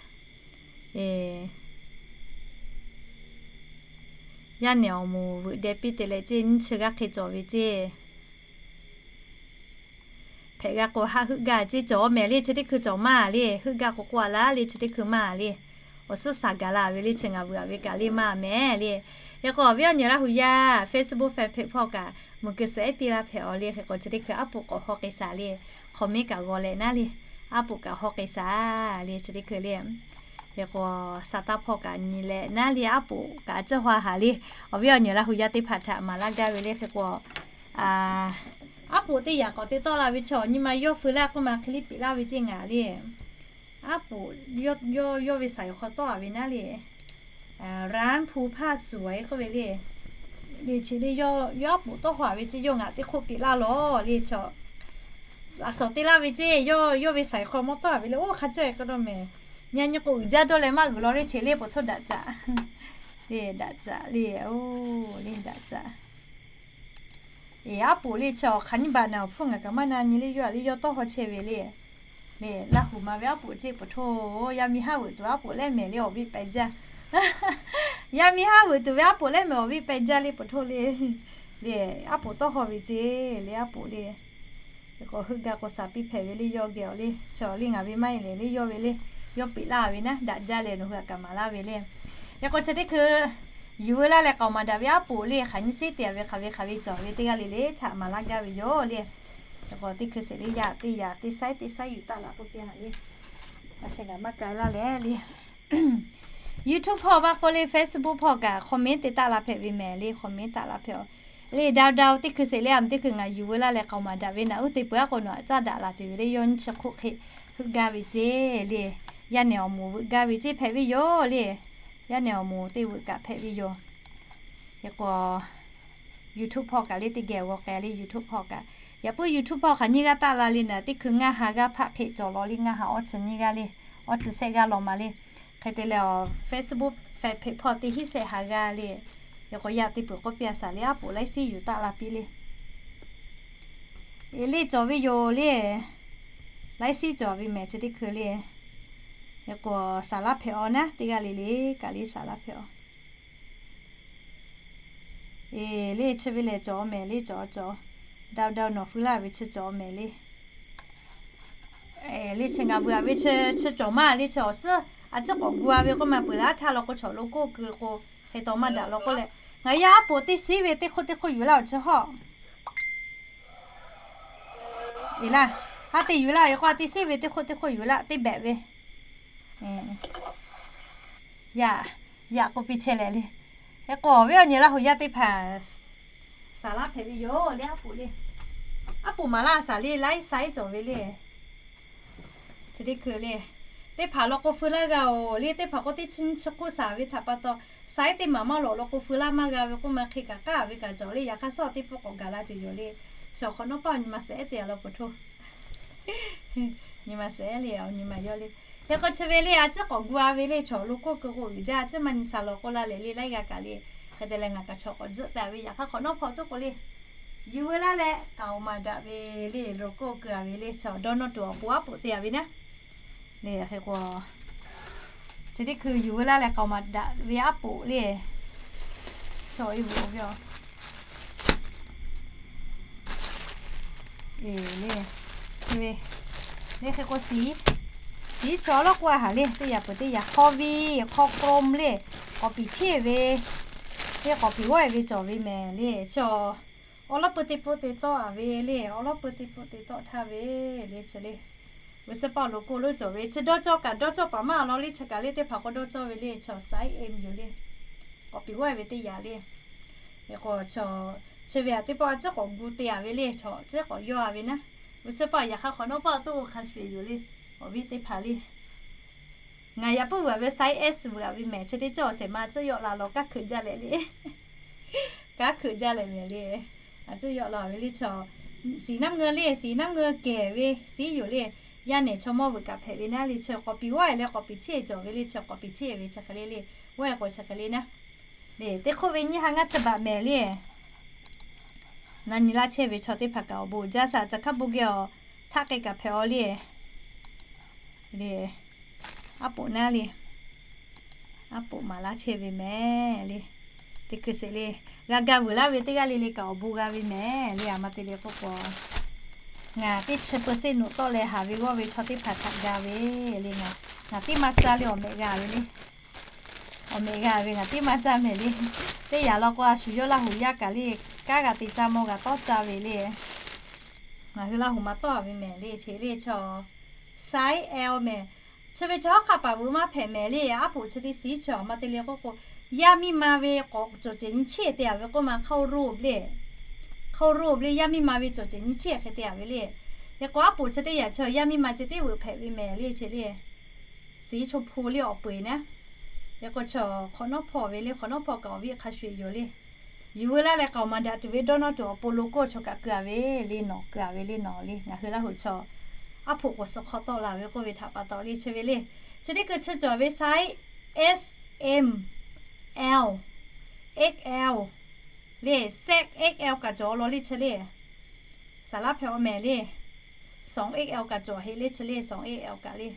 Yaˇ nehˬ awˬ moˍ veuꞈ deh piˇ te leh ceˇ, nyiˇ chi g'aˇ hk'e cawˬ ve ceˇ. Hpehꞈ g'a k'o haˆ heuˆ gaˇ ceˇ cawˬ mehˍ le. Chi teˇ hkui cawˬ maˇ le, heuˆ gaˇ k'o k'oˆ a laˇ le. Chi teˇ hkui maˇ le, awˬ suhˉ saˍ gaˬ la ve le. Chi ngaˬ veuꞈ a ve kaꞈ le maˇ mehˍ le. Hk'e k'o awˬ viˉ awˬ nyi Laˇ hu yaˇ Facebook fan page hpawˇ kaꞈ mvuhˬ keu suhˍ ehˉ piˇ laˇ hpehꞈ awˬ le. Hk'e k'o chi teˇ hkui aˉ poꞈ k'awꞈ haw k'ai shaˍ le, comment kaꞈ g'aw leh naˉ le, aˉ poꞈ kaꞈ haw k'ai shaˍ le. Chi teˇ hkui le, hk'e k'o sha taˇ hpawˇ kaꞈ nyi leh naˉ le, aˉ poꞈ kaꞈ a ciˉ haw haˍ le. Awˬ viˉ awˬ nyi Laˇ hu yaˇ teˇ hpaˍ htaꞈ maˍ laˇ gaˇ ve le. Hk'e k'o aˉ poꞈ teˇ yaꞈ k'awꞈ te tawˆ la ve chaw awˬ nyi ma yawˇ feu laˇ k'oˆ ma hk'e le piꞈ laˇ ve ceˇ ngaˬ le. Aˉ poꞈ yawˇ ve saˍ yawˬ hk'aw tawˆ a ve naˉ le, ร้านภูผาสวย k'oˆ ve le. Le chi le yawˇ aˉ poꞈ tawˆ haw a ve ceˇ, yawˇ ngaˬ teˇ hk'oˆ piꞈ laˇ lawˬ le. Chaw laꞈ shawnˍ te laˇ ve ceˇ, yawˇ yawˇ ve saˍ yawˬ hk'aw mawˇ tawˆ a ve le. Oˇ hk'a cawˇ e k'o dawˇ mehˍ. Nyi nyi k'o uiˍ jaˇ dawˇ leh maˇ g'uiˬ law le. Chi le poˬ htoˇ daꞈ caꞈ le, daꞈ caꞈ le, oˇ le daꞈ caꞈ. Eˬ, aˉ poꞈ le chi awˬ hk'aˬ nyiˇ baˬ naˬ awˬ hpfuhˇ ngaˬ kaꞈ maˇ na nyi le, yawˇ a le yawˇ tawˇ haw chehˇ ve le. Le Laˇ hu ma ve aˉ poꞈ ceˇ poˬ htoˇ, yaˇ miˇ haˉ veuꞈ tuˬ aˉ poꞈ lehˉ mehˍ le, awˬ viˉ pehˍ jaˇ. Yaˇ miˇ haˉ veuꞈ tuˬ ve aˉ poꞈ lehˉ mehˍ awˬ viˉ pehˍ jaˇ le poˬ htoˇ le. Le aˉ poꞈ tawˇ haw ve ceˇ le, aˉ poꞈ le. Hk'e k'o heuˆ gaˇ k'o saˍ piˇ hpehꞈ ve le, yawˇ geh awˬ le. Chaw le ngaˬ ve maˇ heˆ le, yawˇ ve le, yawˇ piꞈ laˇ ve naˉ, daꞈ jaˇ leh nawˬ hui a kaꞈ maˍ laˇ ve le. Hk'e k'o chi teˇ hkui yuˬ veu laˇ leh k'aoˍ maˍ daꞈ ve aˉ poꞈ le, hk'aˬ nyiˇ siˉ te a ve hk'aˬ ve hk'aˬ ve cawˬ ve teˇ g'aˇ le le htaꞈ maˍ laˇ gaˇ ve yoˬ le. Hk'e k'o teˇ hkui sheˍ le yaˇ teˇ yaˇ teˇ saiˉ teˇ saiˉ yuˬ taˆ laꞈ k'oˆ piˇ a le. A sheh gaꞈ maˇ k'ai laˇ leh le. YouTube hpawˇ maˇ k'oˆ le, Facebook hpawˇ kaꞈ comment te taˆ la hpehꞈ ve mehˍ le, comment taˆ la hpehꞈ a le. Dawˇ dawˇ teˇ hkui sheˍ le, a teˇ hkui ngaˬ yuˬ veu laˇ leh k'aoˍ maˍ daꞈ ve naꞈ uˉ te peuˬ aˉ k'o nawˬ a caˇ daꞈ laˬ tuˬ ve le, yawˇ nyiˇ chi hk'oˆ hk'e heuˆ gaˇ ve ceˇ le. Yaˇ nehˬ awˬ moˍ veuꞈ gaˇ ve ceˇ hpehꞈ ve yoˬ le. Yaˇ nehˬ awˬ moˍ teˇ veuꞈ kaꞈ hpehꞈ ve yoˬ. Hk'e k'o YouTube hpawˇ kaꞈ le teˇ geh g'aw k'ai le, YouTube hpawˇ kaꞈ. Yaꞈ puiˉ YouTube hpawˇ hk'aˬ nyiˇ g'aˇ taˆ la le naˍ, teˇ hkui ngaˇ ha g'aˇ hpaˆ hk'e cawˬ law le, ngaˇ ha awˇ chi nyiˇ g'aˇ le, awˇ chi sehˆ g'aˇ law ma le. Hk'e te leh awˬ Facebook fan page hpawˇ teˇ hinˉ sehˆ ha g'aˇ le. Hk'e k'o yaˇ teˇ peuˬ k'oˆ piˇ a shaˍ le, aˉ poꞈ laiˉ siˉ yuˬ taˆ la piˇ le. Eˬ le cawˬ ve yoˬ le. Laiˉ siˉ cawˬ ve mehˍ chi teˇ hkui le. Hk'e k'o saˍ laˇ hpehꞈ a naˉ, teˇ g'aˇ le le kaꞈ le saˍ laˇ hpehꞈ a. Eˬ le chi ve lehˬ cawˬ mehˍ le, cawˬ cawˬ. Dawˇ dawˇ nawˬ feu laˇ ve chi cawˬ mehˍ le. Eˬ le chi ngaˬ veuꞈ a ve chi cawˬ maˇ le, chi awˬ suhˉ a ciˉ k'awꞈ gu a ve k'oˆ ma peuˬ laˇ htaˇ law k'o, chaw lo k'oˆ keu k'o, hk'e taw maˇ daꞈ law k'oˆ leh, ngaˬ yaˇ aˉ poꞈ teˇ siˉ ve teˇ hk'oˆ teˇ hk'oˆ yuˬ laˇ awˬ chi hawˇ. Eˬ laˇ, ha te yuˬ laˇ ve k'o, a teˇ siˉ ve teˇ hk'oˆ teˇ hk'oˆ yuˬ laˇ teˇ behꞈ ve. Yaꞈ, yaꞈ k'oˆ piˇ chehˇ leh le. Hk'e k'o awˬ viˉ awˬ nyi Laˇ hu yaˇ teˇ hpaˍ saˍ laˇ hpehꞈ ve yoˬ le, aˉ poꞈ le. Aˉ poꞈ maˍ laˇ saˍ le, laiˉ saiˉ cawˬ ve le. Chi teˇ hkui le, teˇ hpaˍ law k'o feu laˇ g'a oˬ le, teˇ hpaˍ k'o teˇ chi nyiˇ chi hk'oˆ saˍ ve htaꞈ pa taw, saiˉ teˇ maˍ maˇ lawꞈ law k'o feu laˇ maˇ g'a ve k'oˆ ma hk'e kaꞈ k'aˉ ve kaꞈ cawˬ le, yaꞈ hk'aˇ suhˉ teˇ pfuhˇ k'awꞈ gaˬ la tuˬ yoˬ le. Chi awˬ hk'awꞈ nawˉ paˇ awˬ nyi ma suhˍ ehˉ te a law poˬ htoˇ. Nyi ma shehˍ le, awˬ nyi ma yawˇ le. Hk'e k'o chi ve le, a ciˉ k'awꞈ gu-a ve le, chaw logo keu k'o uiˍ jaˇ, a ciˉ maˇ nyi sha law k'oˆ laˇ leh le, laiˉ g'aˇ kaꞈ le. Hk'e te leh ngaˬ kaꞈ chaw k'awꞈ tzuhˆ taˍ ve yaꞈ hk'aˇ hk'awꞈ nawˉ hpawˇ tuˉ k'o le, yuˬ veu laˇ leh k'aoˍ maˍ daꞈ ve le, logo keu-a ve le, chaw dawˇ nawˇ tuˬ awˬ pon aˉ poꞈ te-a ve naˉ. Le hk'e k'o, chi teˇ hkui yuˬ veu laˇ leh k'aoˍ maˍ daꞈ ve aˉ poꞈ le, chaw e vuˬ ve a. E le, le hk'e k'o siˍ, siˍ chaw lawˇ k'oˆ-a haˍ le, teˇ yaꞈ peuˬ teˇ yaꞈ hk'aw ve, hk'aw krom le, k'awꞈ piˍ cheˇ ve, teˇ k'awꞈ piˍ g'awˇ-e ve cawˬ ve mehˍ le, chaw awˬ lawˉ peu te pfuhˆ te tawˆ-a ve le, awˬ lawˉ peu te pfuhˆ te tawˆ htaˇ ve le chi le. G'uiˬ sha paˆ loˬ k'oˆ lo cawˬ ve, chi dawˇ cawˇ kaꞈ dawˇ cawˇ paˍ maˇ a law le, chi kaꞈ le teˇ hpaˍ k'o dawˇ cawˇ ve le, chaw size M yoˬ le. K'awꞈ piˍ g'awˇ-e ve teˇ yaꞈ le. Hk'e k'o chaw, chi ve a teˇ pawˆ a ciˉ k'awꞈ gu te-a ve le, chaw ciˉ k'awꞈ yawˇ-a ve naˉ. G'uiˬ sha paˆ yaꞈ hk'aˇ hk'awꞈ nawˉ pawˆ tuˬ hk'a shuˍ-eˬ yoˬ le. Awˬ viˉ teˇ hpaˍ le, ngaˬ yaꞈ puiˉ vuiˬ-a ve size S vuiˬ-a ve mehˍ, chi teˇ cawˇ awˬ shehˍ ma ciˉ yawˆ la law kaˉ hkeuꞈ jaˇ leh le. Kaˉ hkeuꞈ jaˇ leh mehˍ le. A ciˉ yawˆ la ve le chaw, siˍ naˉ mgeu le, siˍ naˉ mgeu kehˬ ve siˍ yoˬ le. Yaˇ nehˬ chaw mawˇ vuiˬ kaꞈ hpehꞈ ve naˉ le, chi k'awꞈ piˍ g'awˇ-e leh k'awꞈ piˍ cheˇ cawˬ ve le, chi k'awꞈ piˍ cheˇ ve chi hk'e le le. G'awˇ-e k'o chi hk'e le naˉ. Le teˇ hk'oˆ ve nyiˇ ha ngaˇ chi baꞈ mehˍ le. Na nyi laˇ chehˇ ve chaw teˇ hpaˍ kaꞈ awˬ bon uiˍ jaˇ shaˍ, caˬ hkaˇ bon geh awˬ htaˆ k'ai kaꞈ hpehꞈ-aw le. Le, aˉ poꞈ naˉ le. Aˉ poꞈ maˍ laˇ chehˇ ve mehˍ le. Teˇ hkui sheˍ le. G'a ga vuiˬ laˇ ve teˇ g'aˇ le le kaꞈ awˬ bon g'a ve mehˍ le. A ma te le k'oˆ k'o, ngaˬ teˇ chi peu se noꞈ tawˆ leh haˍ ve g'awˇ ve chaw teˇ hpaˍ htaꞈ ga ve le. Ngaˬ, ngaˬ teˇ ma caˇ le awˬ mehꞈ g'a ve le. Awˬ mehꞈ g'a ve ngaˬ teˇ ma caˇ mehˍ le. Teˇ yanˇ law k'o a shu yawˇ Laˇ huˍ yaˇ kaꞈ le, kanˉ g'a te caˇ mawˇ g'a tawˇ caˇ ve le. Ngaˬ hui Laˇ huˍ ma tawˇ-a ve mehˍ le, chi le chaw size L mehˍ. Chi ve chaw hawˉ hk'aˆ paˍ vuiˬ maˇ hpehꞈ mehˍ le, aˉ poꞈ chi teˇ siˍ chaw ma te le k'oˆ k'o, yaˇ miˇ ma ve k'awꞈ cawˬ cehˬ nyi cheˇ te-a ve k'oˆ ma hk'aˇ ro le. Hk'aˇ ro le, yaˇ miˇ ma ve cawˬ cehˬ nyi cheˇ hk'e te-a ve le. Hk'e k'o aˉ poꞈ chi teˇ yanˇ chaw yaˇ miˇ ma ceh tiˉ vuiˬ hpehꞈ ve mehˍ le, chi le. Siˍ chaw hpu le awˬ peu-eˬ naˉ. Hk'e k'o chaw hk'awꞈ nawˉ hpawˇ ve le, hk'awꞈ nawˉ hpawˇ kaꞈ awˬ viˉ hk'a shuˍ-eˬ yoˬ le. Yuˬ veu laˇ leh k'aoˍ maˍ daꞈ tuˬ ve dawˇ nawˇ tuˬ awˬ pon logo chaw kaꞈ keu-a ve le, nawˬ keu-a ve le nawˬ le. Ngaˬ hui Laˇ huˍ chaw aˉ poꞈ k'oˍ suh hk'aw tawˆ la ve k'oˆ ve htaꞈ pa taw le chi ve le. Chi teˇ hkui chi cawˬ ve size S, M, L, X L le, size X L kaꞈ cawˬ law le chi le. Saˍ laˉ hpehꞈ-aw mehˍ le. Size X L kaꞈ cawˬ heˆ le chi le, size X L kaꞈ le.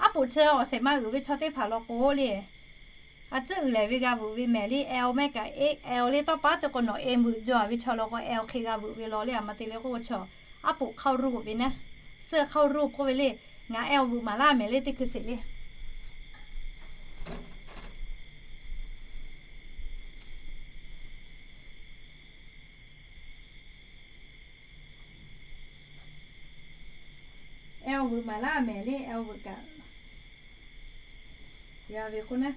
Aˉ poꞈ chi awˬ shehˍ ma uiˍ ve chaw teˇ hpaˍ law k'o le, a ciˉ uiˍ lehˬ ve g'a veuꞈ ve mehˍ le, L mehˍ kaꞈ X L le. Tawˇ pa te k'o nawˬ M veuꞈ jaw-a ve chaw law k'o L hk'e g'a veuꞈ ve law le. A ma te le k'oˆ k'o chaw aˉ poꞈ hk'aˇ ro ve naˉ, suh hk'aˇ ro k'oˆ ve le. Ngaˬ L veuꞈ maˍ laˇ mehˍ le teˇ hkui sheˍ le. L veuꞈ maˍ laˇ mehˍ le, L veuꞈ kaꞈ g'a ve k'o naˉ.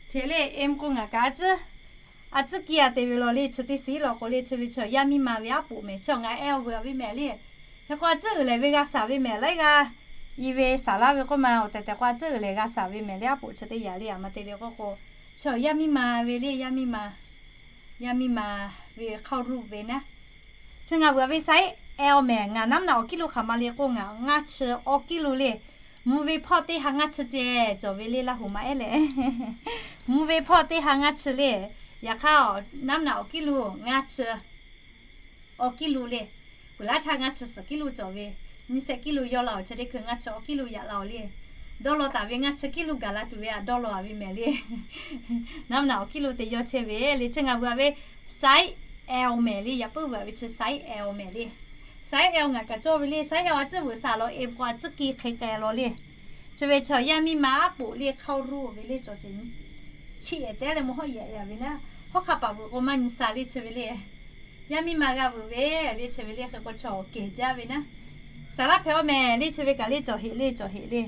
Chi le M k'o ngaˬ kaꞈ a ciˉ, a ciˉ kiˇ-a te ve law le, chi teˇ siˍ law k'o le, chi ve chaw yaˇ miˇ ma ve aˉ poꞈ mehˍ, chaw ngaˬ L veuꞈ-a ve mehˍ le. Hk'e k'o a ciˉ uiˍ lehˬ ve g'a shaˍ ve mehˍ laiˉ g'aˇ, i ve saˍ laˉ ve k'oˆ ma awˬ tehˬ tehˬ k'o a ciˉ uiˍ lehˬ g'a shaˍ ve mehˍ le, aˉ poꞈ chi teˇ yanˇ le. A ma te le k'oˆ k'o, chaw yaˇ miˇ ma ve le, yaˇ miˇ ma, yaˇ miˇ ma ve hk'aˇ ru ve naˉ. Chi ngaˬ veuꞈ-a ve size L mehˍ, ngaˬ naˉ mvuhˇ naꞈ awˬ kiˉ lo hk'aˬ ma le k'o ngaˬ ngaˇ chi awˬ kiˉ lo le. Mvuhˇ ve hpawˇ teˇ ha ngaˇ chi ceh cawˬ ve le, Laˇ huˍ ma ehˉ leh. Mvuhˇ ve hpawˇ teˇ ha ngaˇ chi le. Yaꞈ hk'aˇ naˉ mvuhˇ naꞈ awˬ kiˉ lo ngaˇ chi awˬ kiˉ lo le. Peuˬ laˇ htaˇ ngaˇ chi suhˍ kiˉ lo cawˬ ve, nyiˇ shehˆ kiˉ lo yawˇ la-oˬ, chi teˇ hkui ngaˇ chi awˬ kiˉ lo yaꞈ la-oˬ le. Dawˇ law taˍ ve ngaˇ chi kiˉ lo gaˬ la tuˬ ve htaꞈ dawˇ law-a ve mehˍ le. Naˉ mvuhˇ naꞈ awˬ kiˉ lo te yawˇ chehˇ ve le. Chi ngaˬ veuꞈ-a ve size L mehˍ le, yaꞈ puiˉ veuꞈ-a ve chi size L mehˍ le. Size L ngaˬ kaꞈ cawˇ ve le, size L a ciˉ veuꞈ sha law, M k'o a ciˉ kiˇ hk'e k'ai law le. Chi ve chaw yaˇ miˇ ma aˉ poꞈ le hk'aˇ ru ve le, cawˬ cehˬ nyi cheˇ-e tehˉ leh mvuhˇ hawˉ yaꞈ-a ve naˉ, hawˉ hk'aˇ paˍ veuꞈ k'o maˇ nyi sha le chi ve le. Yaˇ miˇ ma g'a veuꞈ ve le chi ve le. Hk'e k'o chaw kehˬ jaˇ ve naˉ, saˍ laˉ hpehꞈ-aw mehˍ le chi ve kaꞈ le, cawˬ heˆ le, cawˬ heˆ le.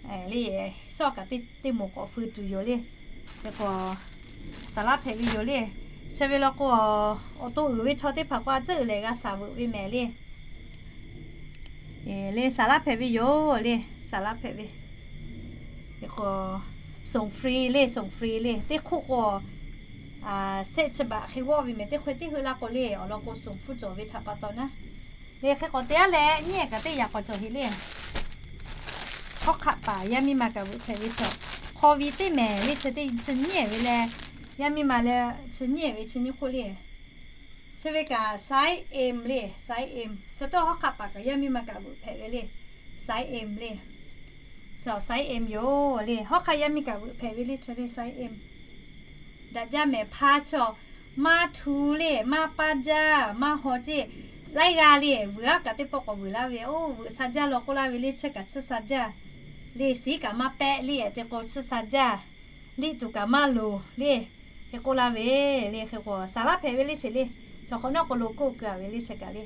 Le, sawˉ kaꞈ teˇ moˍ k'awꞈ feu tuˬ yoˬ le. Hk'e k'o saˍ laˉ hpehꞈ ve yoˬ le. Chi ve law k'o, awˬ to uiˍ ve chaw teˇ hpaˍ k'o a ciˉ uiˍ lehˬ g'a shaˍ veuꞈ ve mehˍ le. Le saˍ laˉ hpehꞈ ve yoˬ le, saˍ laˉ hpehꞈ ve. Hk'e k'o, shonˍ free le, shonˍ free le. Teˇ hk'oˆ k'o Sehˆ chi baꞈ hk'e g'awˆ ve mehˍ teˇ hk'e teˇ heuˆ laˇ k'o le, awˬ lawn k'o suhˍ hpfuhˇ cawˬ ve htaꞈ pa taw naˉ. Le hk'e k'awꞈ te aˉ leh nyiˉ kaꞈ teˇ yaꞈ k'awꞈ cawˬ heˆ le. Hawˉ hk'aˆ paˍ yaˇ miˇ ma kaꞈ veuꞈ hpehꞈ ve chaw, hk'aw vi teˇ mehˍ le chi teˇ chi nyiˉ ve leh, yaˇ miˇ ma leh chi nyiˉ ve chi nyiˇ hk'oˆ le. Chi ve kaꞈ size M le, size M. Chi tawˇ hawˉ hk'aˆ paˍ kaꞈ yaˇ miˇ ma kaꞈ veuꞈ hpehꞈ ve le, size M le. Chi size M yoˬ le, hawˉ hk'aˆ yaˇ miˇ kaꞈ veuꞈ hpehꞈ ve le chi le size M. Daꞈ jaˇ mehˍ hpaˇ chaw, maˇ htu le, maˇ paˇ jaˇ, maˇ haw ceˇ. Laiˉ g'aˇ le, vuiˬ aˉ kaꞈ teˇ pawˆ k'awꞈ vuiˬ laˇ ve, oˇ vuiˬ sha jaˇ law k'oˆ laˇ ve le chi kaꞈ chi sha jaˇ. Le siˉ kaꞈ maˇ pehˆ le, te k'o chi sha jaˇ. Liˇ tuˬ kaꞈ maˇ loˍ le, hk'e k'oˆ laˇ ve le. Hk'e k'o saˍ laˉ hpehꞈ ve le chi le. Chaw hk'awꞈ nawˉ k'o lo k'oˆ keu a ve le chi kaꞈ le.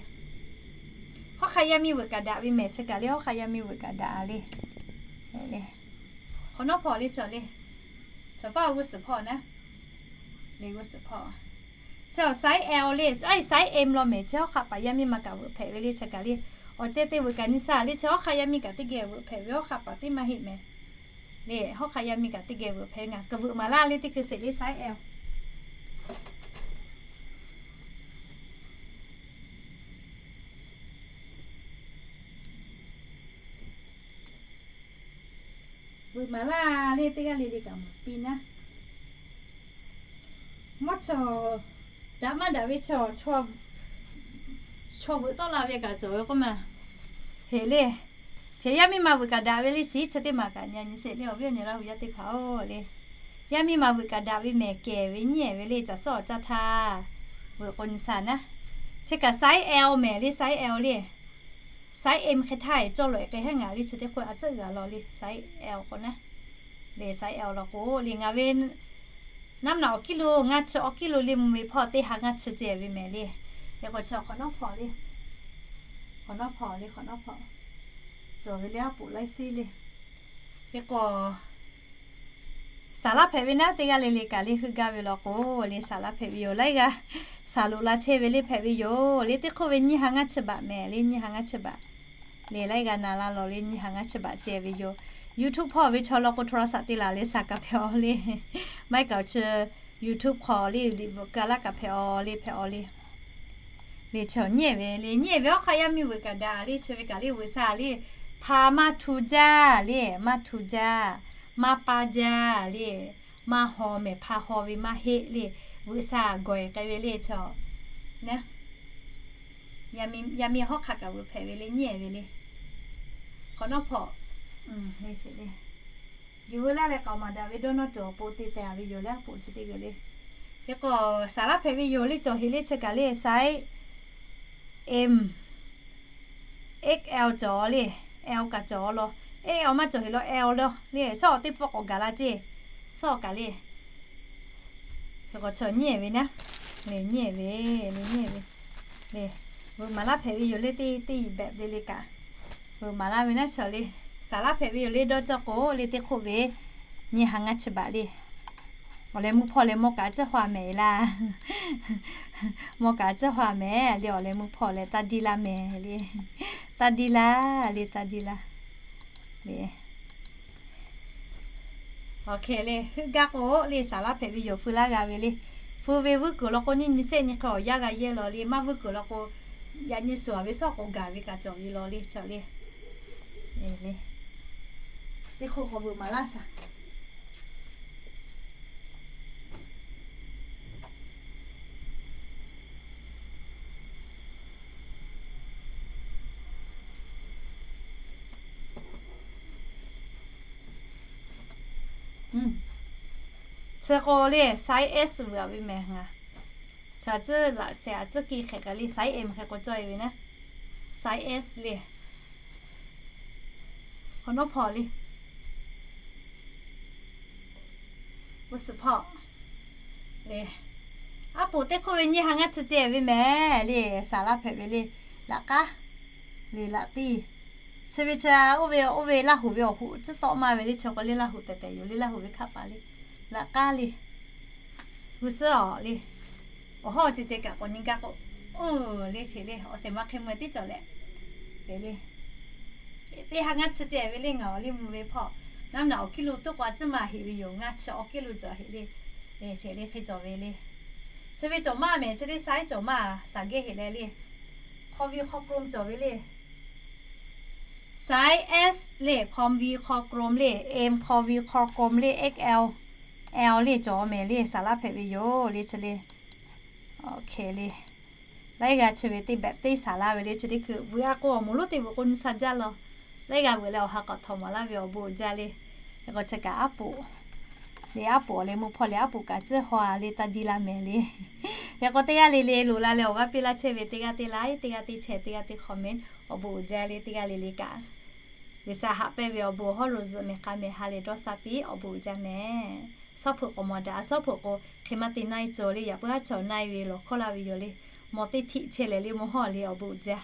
Hawˉ hk'aˆ yaˇ miˇ veuꞈ kaꞈ daꞈ ve mehˍ chi kaꞈ le, hawˉ hk'aˆ yaˇ miˇ veuꞈ kaꞈ daꞈ le. Hk'awꞈ nawˉ hpawˇ le chaw le. Chaw paˇ g'uˇ suhˍ hpawˇ naˉ. Le g'uˇ suhˍ hpawˇ. Chi size L le, size M law mehˍ chi hawˉ hk'aˆ paˍ yaˇ miˇ ma kaꞈ veuꞈ hpehꞈ ve le chi kaꞈ le. Awˬ ceh te veuꞈ kaꞈ nyi saˇ le chi hawˉ hk'aˆ yaˇ miˇ kaꞈ teˇ geh veuꞈ hpehꞈ ve, hawˉ hk'aˆ paˍ teˇ maˇ heˆ mehˍ. Le hawˉ hk'aˆ yaˇ miˇ kaꞈ teˇ geh veuꞈ hpehꞈ ve, ngaˬ kaꞈ veuꞈ maˍ laˇ le teˇ hkui sheˍ le size L. Veuꞈ maˍ laˇ le teˇ g'aˇ le le kaꞈ maˍ piˇ naˉ. Mvuhˇ chaw daꞈ maˇ daꞈ ve chaw, chaw veuꞈ tawˆ la ve kaꞈ cawˬ ve k'oˆ ma. Heˍ le. Chi yaˇ miˇ ma veuꞈ kaꞈ daꞈ ve le siˉ chi teˇ maˬ kaꞈ nyi nyi sheˍ le awˬ viˉ awˬ nyi laˇ hui yaˇ teˇ hpaˍ-oˬ le. Yaˇ miˇ ma veuꞈ kaꞈ daꞈ ve mehˍ kehˬ ve nyiˉ ve le caˬ suhˉ awˬ caˇ htaˇ veuꞈ k'o nyi saˇ naˉ. Chi kaꞈ size L mehˍ le size L le. Size M hk'e htaˇ cawˇ lawˬ k'ai heˉ ngaˬ le chi teˇ hk'oˆ a tcuhˆ g'a law le size L k'o naˉ. Le size L law k'o le ngaˬ ve naˉ mvuhˇ naw awˬ kiˉ lo ngaˇ chi awˬ kiˉ lo le mvuh ve hpawˇ teˇ ha ngaˇ chi ceh ve mehˍ le. Hk'e k'o chi hk'awꞈ nawˉ hpawˇ le. Hk'awꞈ nawˉ hpawˇ le hk'awꞈ nawˉ hpawˇ. Cawˬ ve le aˉ poꞈ laiˉ seˉ le. Hk'e k'o saˍ laˉ hpehꞈ ve naˉ teˇ g'aˇ le le kaꞈ le heuˆ gaˇ ve law k'o le saˍ laˉ hpehꞈ ve yoˬ. Laiˉ g'aˇ saˍ loꞈ la chehˇ ve le hpehꞈ ve yoˬ. Le teˇ hk'oˆ ve nyiˇ ha ngaˇ chi baꞈ mehˍ le nyiˇ ha ngaˇ chi baꞈ. Le laiˉ g'aˇ na la law le nyiˇ ha ngaˇ chi baꞈ ceh ve yoˬ. YouTube hpawˇ ve chaw law k'o โทรศัพท์ te laˬ le saˍ kaꞈ hpehꞈ aw le. Maˇ heˆ kaꞈ chi YouTube hk'aw le liꞈ bvuhꞈ ka laˇ kaꞈ hpehꞈ aw le hpehꞈ aw le. Le chaw nyiˉ ve le nyiˉ ve hawˉ hk'aˆ yaˇ miˇ veuꞈ kaꞈ daꞈ le chi ve kaꞈ le veuꞈ sha le. Hpa maˇ htu jaˇ le maˇ htu jaˇ, maˇ paˇ jaˇ le, maˇ haw mehˍ hpa haw ve maˇ heˆ le. Veuꞈ sha gawˬ e k'ai ve le chaw. Yaˇ miˇ hawˉ hk'aˆ kaꞈ veuꞈ hpehꞈ ve le nyiˉ ve le. Hk'awꞈ nawˉ hpawˇ le. Yuˬ veu laˇ leh k'aoˍ maˍ daꞈ ve dawˇ nawˇ cawˬ awˬ pon te tehˬ ve yoˬ le aˉ poꞈ chi teˇ g'uiˬ le. Hk'e k'o saˍ laˉ hpehꞈ ve yoˬ le cawˬ heˍ le chi kaꞈ le size M, X L cawˬ le, L kaꞈ cawˬ law, X L maˇ cawˬ heˍ law L law le shawˉ awˬ teˇ pfuhˇ k'awꞈ gaˬ la ceˇ. Shawˉ awˬ kaꞈ le. Hk'e k'o chaw nyiˉ ve naˉ, le nyiˉ ve, le nyiˉ ve, le veuꞈ maˍ laˇ hpehꞈ ve yoˬ le teˇ teˇ yiˍ behꞈ ve le kaꞈ. Veuꞈ maˍ laˇ ve naˉ chaw le, saˍ laˉ hpehꞈ ve yoˬ le dawˇ cawˇ k'o le teˇ hk'oˆ ve nyiˇ ha ngaˇ chi baꞈ le. Awˬ leh mvuhˇ hpawˇ leh mawˇ kaꞈ ciˉ hwa mehˍ laˇ. Mawˇ kaꞈ ciˉ hwa mehˍ le awˬ leh mvuhˇ hpawˇ leh taˇ diˇ laˇ mehˍ le. Taˇ diˇ laˇ le taˇ diˇ laˇ le. Awˬ hk'e le heuˆ gaˇ k'o le saˍ laˉ hpehꞈ ve yoˬ feu laˇ g'a ve le. Feu ve vuiˇ kuiˬ law k'o nyiˇ nyi sehˆ nyi hk'e awˬ yanˇ g'a yehˇ law le maˇ vuiˇ kuiˬ law k'o yaꞈ nyi suhˍ ve shawˉ k'o gaˬ ve kaꞈ cawˬ ve law le chaw le. Teˇ hk'oˆ k'awꞈ veuꞈ maˍ laˇ shaˍ. Chi k'o le size S veuꞈ ve mehˍ ngaˬ. Chi a tcuhˉ laꞈ shehˍ a tcuhˉ ki hk'e kaꞈ le size M hk'e k'o cawˇ e ve naˉ. Size S le. Hk'awꞈ nawˉ hpawˇ le. G'uˇ suhˍ hpawˇ le. Aˉ poꞈ teˇ hk'oˆ ve nyiˇ ha ngaˇ chi ceh ve mehˍ le saˍ laˉ hpehꞈ ve le. Laꞈ k'aˉ le laꞈ tiˇ. Chi ve chi oˇ ve oˇ ve Laˇ huˍ ve awˬ hoꞈ tcuhˉ tawˆ maˇ ve le chi k'o le Laˇ huˍ tehˬ tehˬ yoˬ le Laˇ huˍ ve hkaˆ paˍ le. Laꞈ k'aˉ le. G'uˇ suhˍ awˬ le. Awˬ hawˉ ceh ceh kaꞈ k'awꞈ nyi gaˇ k'o, oˇ le chi le awˬ shehˍ ma hk'e mvuh teˇ cawˬ leh, le teˇ ha ngaˇ chi ceh ve le ngaˬ awˬ le mvuh ve hpawˇ, naˉ naˬ awˬ kiˇ lo toˇ k'o a ciˉ ma heˍ ve yoˬ. Ngaˇ chi awˬ kiˇ lo cawˬ heˍ le. Eˬ, ceh le hk'e cawˬ ve le. Chi ve cawˬ maˇ mehˍ, chi le size cawˬ maˇ, saˍ geh heˍ leh le. Hk'aw vi hk'aw k'rom cawˬ ve le. Size S le, hk'aw vi hk'aw k'rom le, M hk'aw vi hk'aw k'rom le, X L, L le cawˬ mehˍ le, saˍ laˇ hpehꞈ ve yoˬ le chi le. Oˇ hk'e le. Laiˉ g'aˇ chi ve teˇ behꞈ teˇ saˍ laˇ ve le chi teˇ hkui vuiˬ a k'o awˬ moˍ lonˉ teˇ vuiˬ k'o nyi sha jaˇ law. Laiˉ g'aˇ vuiˬ leh awˬ ha k'awꞈ htawꞈ mawˬ laˇ ve awˬ bon uiˍ jaˇ le. Yaꞈ k'o chi kaꞈ aˉ poꞈ le, aˉ poꞈ awˬ leh mvuhˇ hpawˇ leh aˉ poꞈ kaꞈ ciˇ haw a le taˇ diˇ laˇ mehˍ le. Yaꞈ k'o teˇ g'aˇ le le loˍ la leh awˬ g'aˇ piˇ laˇ chehˇ ve teˇ g'aˇ teˇ like, teˇ g'aˇ teˇ share, teˇ g'aˇ teˇ comment, awˬ bon uiˍ jaˇ le teˇ g'aˇ le le kaꞈ. G'uiˬsha haꞈ pehnˇ ve awˬ bon hawˉ lo zuhꞈ mehˍ k'a mehˍ ha lehˬ dawˇ sha piˇ awˬ bon uiˍ jaˇ mehˍ. Suhˉ hpeuꞈ k'awꞈ mawˬ daꞈ, suhˉ hpeuꞈ k'o hk'e maˇ te na e cawˬ le, yaꞈ puiˉ haˉ chaw na e ve lawˬ hkawˇ laˇ ve yoˬ le. Mawˬ teˇ htiˆ chehˇ leh le mvuhˇ hawˉ le awˬ bon uiˍ jaˇ.